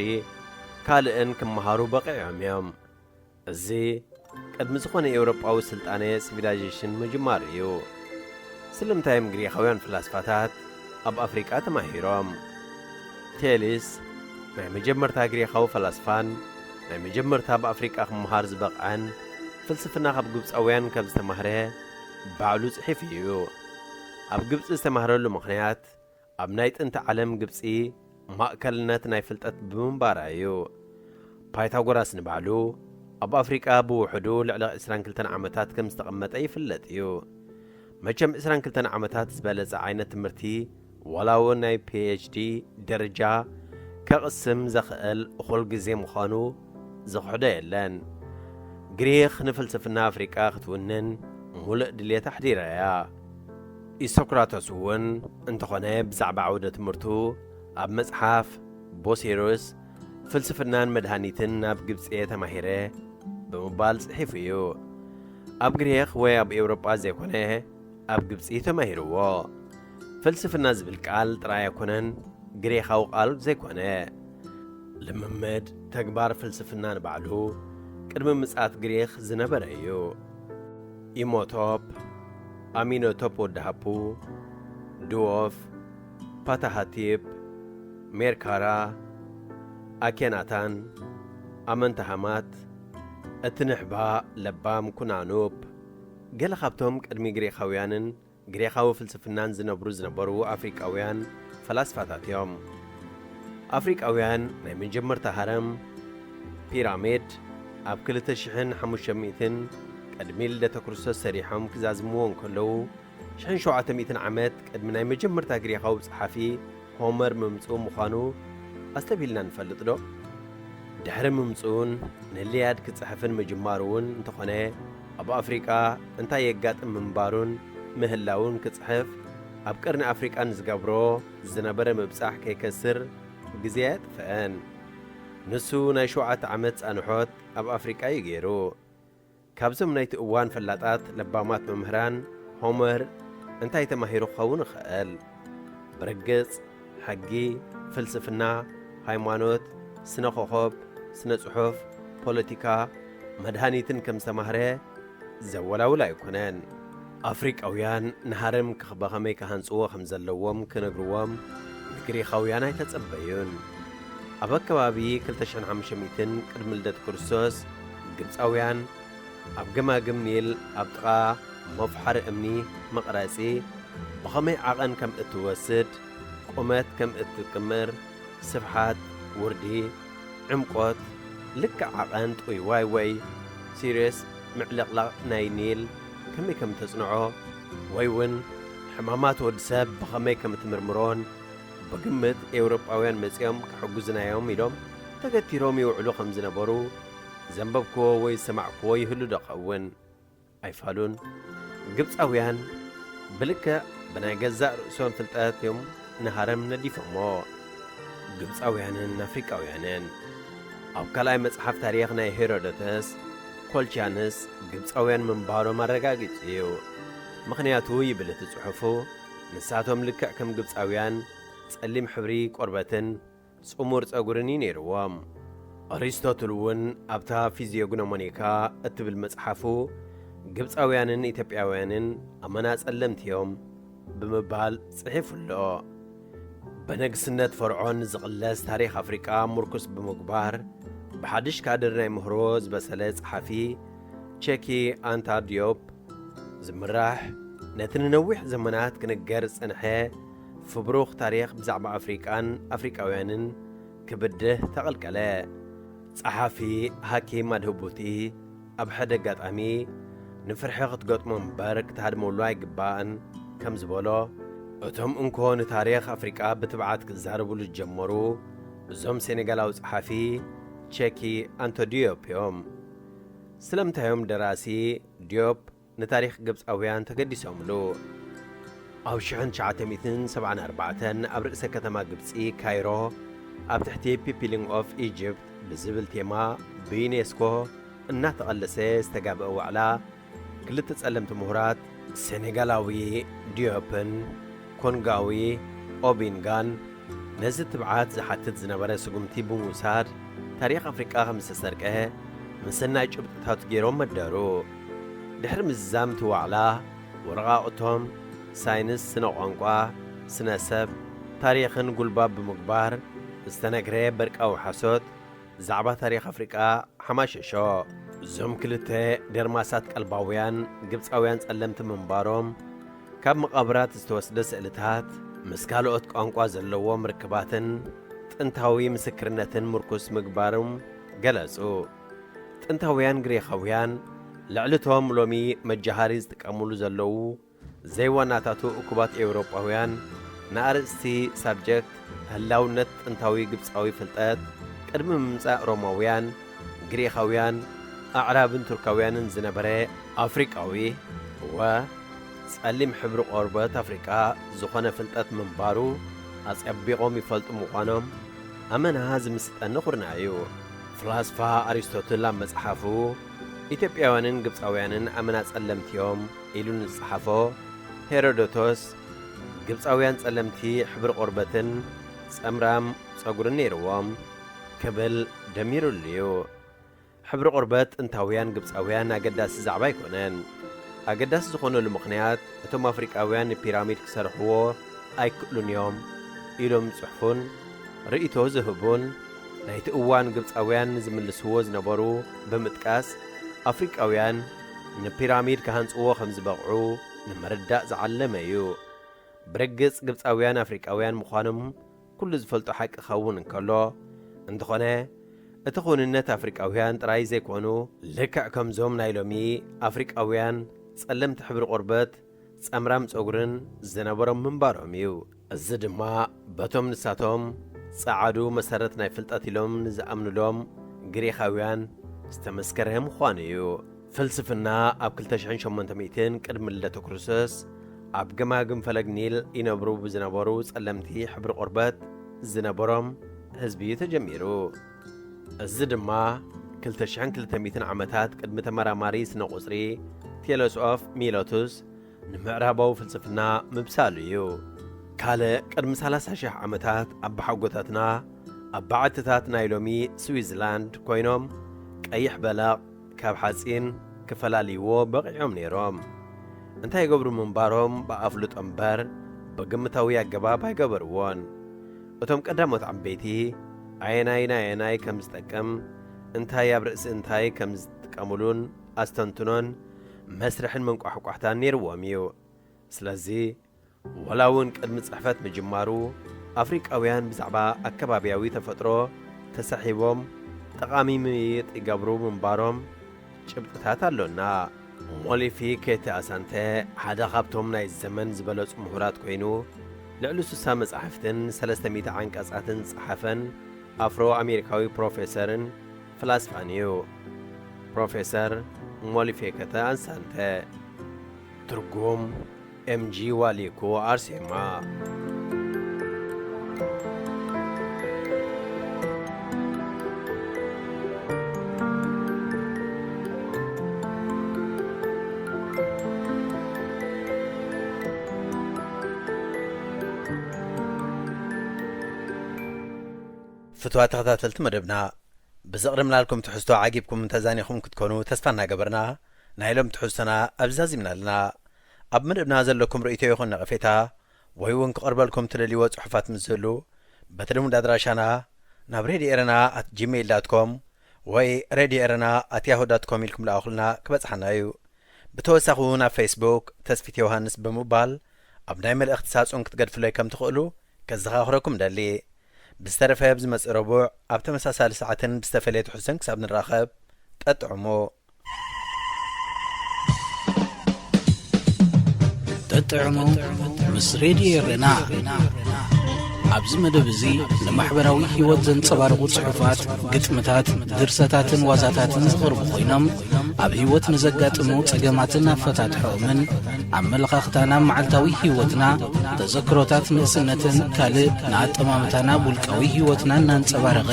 ካልእን ክመሃሩ በቒዖም እዮም። እዚ ቅድሚ ዝኾነ ኤውሮጳዊ ስልጣነ ሲቪላይዜሽን ምጅማሩ እዩ። ስለምንታይ እዮም ግሪኻውያን ፈላስፋታት ኣብ ኣፍሪቃ ተማሂሮም? ቴሊስ ናይ መጀመርታ ግሪኻዊ ፈላስፋን ናይ መጀመርታ ኣብ ኣፍሪቃ ክመሃር ዝበቕዐን ፍልስፍና ካብ ግብጻውያን ከም ዝተማህረ ባዕሉ ጽሒፉ እዩ። ኣብ ግብጺ ዝተማህረሉ ምኽንያት ኣብ ናይ ጥንቲ ዓለም ግብጺ ማእከልነት ናይ ፍልጠት ብምንባራ እዩ። ፓይታጎራስ ንባዕሉ ኣብ ኣፍሪቃ ብውሕዱ ልዕሊ ዕስራን ክልተን ዓመታት ከም ዝተቐመጠ ይፍለጥ እዩ። መቸም ዕስራን ክልተን ዓመታት ዝበለጸ ዓይነት ትምህርቲ ዋላ እውን ናይ ፒ ኤች ዲ ደረጃ ከቕስም ዘኽእል እኹል ግዜ ምዃኑ ዝኽሕዶ የለን። ግሪኽ ንፍልስፍና ኣፍሪቃ ክትውንን ሙሉእ ድሌት ኣሕዲራ እያ። ኢሶክራተስ እውን እንተኾነ ብዛዕባ ዓውደ ትምህርቱ ኣብ መጽሓፍ ቦሴሮስ ፍልስፍናን መድሃኒትን ናብ ግብጺ እየ ተማሂረ ብምባል ጽሒፉ እዩ። ኣብ ግሪኽ ወይ ኣብ ኤውሮጳ ዘይኮነ ኣብ ግብጺ ተማሂርዎ። ፍልስፍና ዝብል ቃል ጥራይ ኣይኮነን ግሪኻዊ ቃል ዘይኮነ። ልምምድ ተግባር ፍልስፍና ንባዕሉ ቅድሚ ምጽኣት ግሪኽ ዝነበረ እዩ። ኢሞቶፕ፣ ኣሚኖቶፕ ወዲ ሃፑ፣ ድዎፍ፣ ፓታሃቲፕ፣ ሜርካራ፣ ኣኬናታን፣ ኣመንታሃማት፣ እቲ ንሕባ ለባም ኩናኑፕ፣ ገለ ካብቶም ቅድሚ ግሪኻውያንን ግሪኻዊ ፍልስፍናን ዝነብሩ ዝነበሩ ኣፍሪቃውያን ፈላስፋታት እዮም። ኣፍሪቃውያን ናይ መጀመርታ ሃረም ፒራሚድ ኣብ ክልተ ሽሕን ሓሙሽተ ሚእትን ቅድሚ ልደተ ክርስቶስ ሰሪሖም ክዛዝምዎ እንከለዉ፣ ሽሕን ሸውዓተ ሚእትን ዓመት ቅድሚ ናይ መጀመርታ ግሪኻዊ ጸሓፊ ሆመር ምምጽኡ ምዃኑ ኣስተብሂልና ንፈልጥ ዶ? ድሕሪ ምምጽኡን ንልያድ ክጽሕፍን ምጅማሩ እውን እንተኾነ፣ ኣብ ኣፍሪቃ እንታይ የጋጥም ምንባሩን ምህላውን ክጽሕፍ ኣብ ቀርኒ ኣፍሪቃ ንዝገብሮ ዝነበረ ምብጻሕ ከይከስር ግዜ ኣየጥፍአን። ንሱ ናይ ሸውዓተ ዓመት ጻንሖት ኣብ ኣፍሪቃ እዩ ገይሩ። ካብዞም ናይቲ እዋን ፈላጣት ለባማት መምህራን ሆመር እንታይ ተማሂሩ ክኸውን ይኽእል? ብርግጽ፣ ሕጊ፣ ፍልስፍና፣ ሃይማኖት፣ ስነ ኮኾብ፣ ስነ ጽሑፍ፣ ፖለቲካ፣ መድሃኒትን ከም ዝተማህረ ዘወላውል ኣይኮነን። ኣፍሪቃውያን ንሃረም ክኽ-፣ ብኸመይ ክሃንጽዎ ከም ዘለዎም ክነግርዎም ንግሪኻውያን ኣይተጸበዩን። ኣብ ኣከባቢ ክልተ ሽሕን ሓሙሽተ ሚእትን ቅድሚ ልደት ክርስቶስ፣ ግብጻውያን ኣብ ገማግም ኒል ኣብ ጥቓ መፍሓሪ እምኒ መቕረጺ ብኸመይ ዓቐን ከም እትወስድ፣ ቁመት ከም እትቅምር፣ ስፍሓት፣ ውርዲ፣ ዕምቆት፣ ልክዕ ዓቐን ጥውይዋይ ወይ ሲሪየስ ምዕልቕላቕ ናይ ኒል ከመይ ከም ተጽንዖ ወይ እውን ሕማማት ወዲ ሰብ ብኸመይ ከም እትምርምሮን ብግምት ኤውሮጳውያን መጺኦም ክሕግዙናዮም ኢሎም ተገቲሮም ይውዕሉ ከም ዝነበሩ ዘንበብክዎ ወይ ዝሰማዕክዎ ይህሉ ዶ ኸውን? ኣይፋሉን። ግብጻውያን ብልክዕ ብናይ ገዛእ ርእሶም ፍልጠት እዮም ንሃረም ነዲፎሞ። ግብጻውያንን ኣፍሪቃውያንን ኣብ ካልኣይ መጽሓፍ ታሪኽ ናይ ሄሮዶተስ፣ ኮልቻንስ ግብጻውያን ምንባሮም ኣረጋጊጹ እዩ። ምኽንያቱ ይብል እቲ ጽሑፉ፣ ንሳቶም ልክዕ ከም ግብጻውያን ጸሊም ሕብሪ ቆርበትን ጽሙር ጸጉርን እዩ ነይርዎም። ኣሪስቶትል እውን ኣብታ ፊዚዮግኖሞኒካ እትብል መጽሓፉ፣ ግብጻውያንን ኢትዮጵያውያንን ኣመና ጸለምቲ እዮም ብምባል ጽሒፉ ኣሎ። ብንግስነት ፈርዖን ዝቕለስ ታሪኽ ኣፍሪቃ ምርኩስ ብምግባር፣ ብሓድሽ ካድር ናይ ምህሮ ዝበሰለ ጸሓፊ ቼኪ ኣንታ ዲዮፕ ዝምራሕ፣ ነቲ ንነዊሕ ዘመናት ክንገር ዝጸንሐ ፍብሩኽ ታሪኽ ብዛዕባ ኣፍሪቃን ኣፍሪቃውያንን ክብድህ ተቐልቀለ። ጸሓፊ ሃኪም ኣድህቡቲ ኣብ ሓደ ኣጋጣሚ፣ "ንፍርሒ ክትገጥሞ እምበር ክትሃድመሉ ኣይግባእን" ከም ዝበሎ፣ እቶም እንኮ ንታሪኽ ኣፍሪቃ ብትብዓት ክዛረብሉ ዝጀመሩ እዞም ሴኔጋላዊ ጸሓፊ ቼኪ ኣንቶ ዲዮፕ እዮም። ስለምንታይ እዮም ደራሲ ዲዮፕ ንታሪኽ ግብጻውያን ተገዲሶምሉ? ኣብ ሽሕን ትሽዓተ ሚእትን ሰብዓን ኣርባዕተን ኣብ ርእሰ ከተማ ግብጺ ካይሮ፣ ኣብ ትሕቲ ፒፒሊንግ ኦፍ ኢጅፕት ብዝብል ቴማ ብዩኔስኮ እናተቐለሰ ዝተጋብአ ዋዕላ፣ ክልተ ጸለምቲ ምሁራት፣ ሴኔጋላዊ ዲዮፕን ኮንጋዊ ኦቢንጋን፣ ነዚ ትብዓት ዝሓትት ዝነበረ ስጉምቲ ብምውሳድ፣ ታሪኽ ኣፍሪቃ ከም ዝተሰርቀ ምስናይ ጭብጥታቱ ገይሮም መደሩ። ድሕሪ ምዝዛም እቲ ዋዕላ፣ ወረቓቕቶም ሳይንስ፣ ስነ ቋንቋ፣ ስነ ሰብ፣ ታሪኽን ጉልባብ ብምግባር ዝተነግረ በርቃዊ ሓሶት ዛዕባ ታሪኽ ኣፍሪቃ ሓማሸሾ። እዞም ክልተ ደርማሳት ቀልባውያን ግብጻውያን ጸለምቲ ምንባሮም፣ ካብ መቓብራት ዝተወስደ ስእልታት፣ ምስ ካልኦት ቋንቋ ዘለዎም ርክባትን ጥንታዊ ምስክርነትን ምርኩስ ምግባሮም ገለጹ። ጥንታውያን ግሪኻውያን፣ ልዕሊ እቶም ሎሚ መጃሃሪ ዝጥቀሙሉ ዘለዉ ዘይዋናታቱ እኩባት ኤውሮጳውያን፣ ንኣርእስቲ ሳብጀክት ህላውነት ጥንታዊ ግብጻዊ ፍልጠት፣ ቅድሚ ምምጻእ ሮማውያን፣ ግሪኻውያን፣ ኣዕራብን ቱርካውያንን ዝነበረ ኣፍሪቃዊ፣ እወ፣ ጸሊም ሕብሪ ቆርበት ኣፍሪቃ ዝኾነ ፍልጠት ምንባሩ ኣጸቢቖም ይፈልጡ ምዃኖም ኣመና ዝምስጠኒ ኩርናዕ እዩ። ፍላስፋ ኣሪስቶትል ኣብ መጽሓፉ፣ "ኢትዮጵያውያንን ግብጻውያንን ኣመና ጸለምቲ እዮም" ኢሉ ንዝጸሓፎ፣ ሄሮዶቶስ፣ "ግብጻውያን ጸለምቲ ሕብሪ ቆርበትን ጸምራም ጸጉርን ነይርዎም" ክብል ደሚሩሉ እዩ። ሕብሪ ቆርበት ጥንታውያን ግብጻውያን ኣገዳሲ ዛዕባ ኣይኮነን። ኣገዳሲ ዝኾነሉ ምኽንያት፣ እቶም ኣፍሪቃውያን ንፒራሚድ ክሰርሕዎ ኣይክእሉን እዮም ኢሎም ዝጽሕፉን ርእይቶ ዝህቡን ናይቲ እዋን ግብጻውያን ንዝምልስዎ ዝነበሩ ብምጥቃስ፣ ኣፍሪቃውያን ንፒራሚድ ክሃንጽዎ ከም ዝበቕዑ ንምርዳእ ዝዓለመ እዩ። ብርግጽ ግብጻውያን ኣፍሪቃውያን ምዃኖም ኩሉ ዝፈልጦ ሓቂ ክኸውን እንከሎ፣ እንተኾነ እቲ ክውንነት ኣፍሪቃውያን ጥራይ ዘይኮኑ፣ ልክዕ ከምዞም ናይ ሎሚ ኣፍሪቃውያን ጸለምቲ ሕብሪ ቆርበት፣ ጸምራም ጸጉርን ዝነበሮም ምንባሮም እዩ። እዚ ድማ በቶም ንሳቶም ጸዓዱ መሰረት ናይ ፍልጠት ኢሎም ንዝኣምኑሎም ግሪኻውያን ዝተመስከረ ምዃኑ እዩ። ፍልስፍና ኣብ ክልተ ሽሕን ሸሞንተ ሚእትን ቅድሚ ልደተ ክርስቶስ ኣብ ገማግም ፈለግ ኒል ይነብሩ ብዝነበሩ ጸለምቲ ሕብሪ ቆርበት ዝነበሮም ህዝቢ እዩ ተጀሚሩ። እዚ ድማ ክልተ ሽሕን ክልተ ሚእትን ዓመታት ቅድሚ ተመራማሪ ስነ ቁጽሪ ቴለስ ኦፍ ሚለቱስ ንምዕራባዊ ፍልስፍና ምብሳሉ እዩ። ካልእ ቅድሚ ሰላሳ ሽሕ ዓመታት ኣባሓጎታትና ኣብ በዓትታት ናይ ሎሚ ስዊዝላንድ ኮይኖም ቀይሕ በለቕ ካብ ሓጺን ክፈላልይዎ በቒዖም ነይሮም። እንታይ ይገብሩ ምንባሮም ብኣፍልጦ እምበር ብግምታዊ ኣገባብ ኣይገበርዎን። እቶም ቀዳሞት ዓበይቲ ኣየናይ ናየናይ ከም ዝጠቅም፣ እንታይ ኣብ ርእሲ እንታይ ከም ዝጥቀሙሉን ኣስተንትኖን መስርሕን መንቋሕቋሕታን ነይርዎም እዩ። ስለዚ፣ ወላ እውን ቅድሚ ጽሕፈት ምጅማሩ፣ ኣፍሪቃውያን ብዛዕባ ኣከባብያዊ ተፈጥሮ ተሳሒቦም ጠቓሚ ምይይጥ ይገብሩ ምንባሮም ጭብጥታት ኣሎና። ሞሊፊ ኬተ ኣሳንተ ሓደ ካብቶም ናይ ዘመን ዝበለጹ ምሁራት ኮይኑ፣ ልዕሊ ስሳ መጻሕፍትን ሰለስተ ሚእቲ ዓንቀጻትን ዝጸሓፈን ኣፍሮ ኣሜሪካዊ ፕሮፌሰርን ፍላስፋን እዩ። ፕሮፌሰር ሞሊፌ ኬተ ኣሳንተ። ትርጉም፣ ኤም ጂ ዋሊኮ ኣርሴማ። ፍትዋ ተኸታተልቲ መደብና፣ ብዘቕርብናልኩም ትሕዝቶ ዓጊብኩም ተዛኒኹም ክትኮኑ ተስፋ እናገበርና፣ ናይ ሎም ትሕዝቶና ኣብዛዚምና ኣለና። ኣብ መደብና ዘለኩም ርእይቶ ይኹን ነቐፌታ፣ ወይ እውን ክቐርበልኩም ትደልይዎ ጽሑፋት ምስ ዝህሉ፣ በቲ ልሙድ ኣድራሻና ናብ ሬድዮ ኤረና ኣት ጂሜይል ዳት ኮም ወይ ሬድዮ ኤረና ኣት ያሁ ዳት ኮም ኢልኩም ለኣኹልና ክበጽሓና እዩ። ብተወሳኺ እውን ኣብ ፌስቡክ ተስፊት ዮሃንስ ብምባል ኣብ ናይ መልእኽቲ ሳጹን ክትገድፍለይ ከም ትኽእሉ ከዘኻኽረኩም ደሊ። ብዝተረፈ ብዝመጽእ ረቡዕ ኣብ ተመሳሳሊ ሰዓትን ብዝተፈለየ ትሕዝቶን ክሳብ ንራኸብ፣ ጠጥዕሙ። ጠጥዕሙ ምስ ሬድዮ ኤረና። ኣብዚ መደብ እዚ ንማሕበራዊ ህይወት ዘንጸባርቑ ጽሑፋት፣ ግጥምታት፣ ድርሰታትን ዋዛታትን ዝቐርቡ ኮይኖም፣ ኣብ ህይወት ንዘጋጥሙ ጸገማትን ኣፈታትሖኦምን፣ ኣመለኻኽታና መዓልታዊ ህይወትና፣ ተዘክሮታት ንእስነትን ካልእ ንኣጠማምታና ውልቃዊ ህይወትና እናንጸባረቐ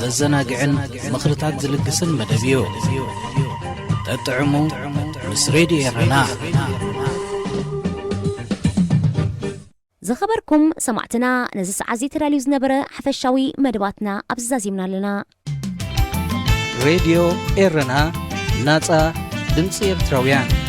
ዘዘናግዕን ምኽርታት ዝልግስን መደብ እዩ። ጠጥዕሙ ምስ ሬድዮ ኤረና። ዝኸበርኩም ሰማዕትና፣ ነዚ ሰዓት እዚ ተዳልዩ ዝነበረ ሓፈሻዊ መደባትና ኣብዚ ዛዚምና ኣለና። ሬድዮ ኤረና፣ ናጻ ድምጺ ኤርትራውያን።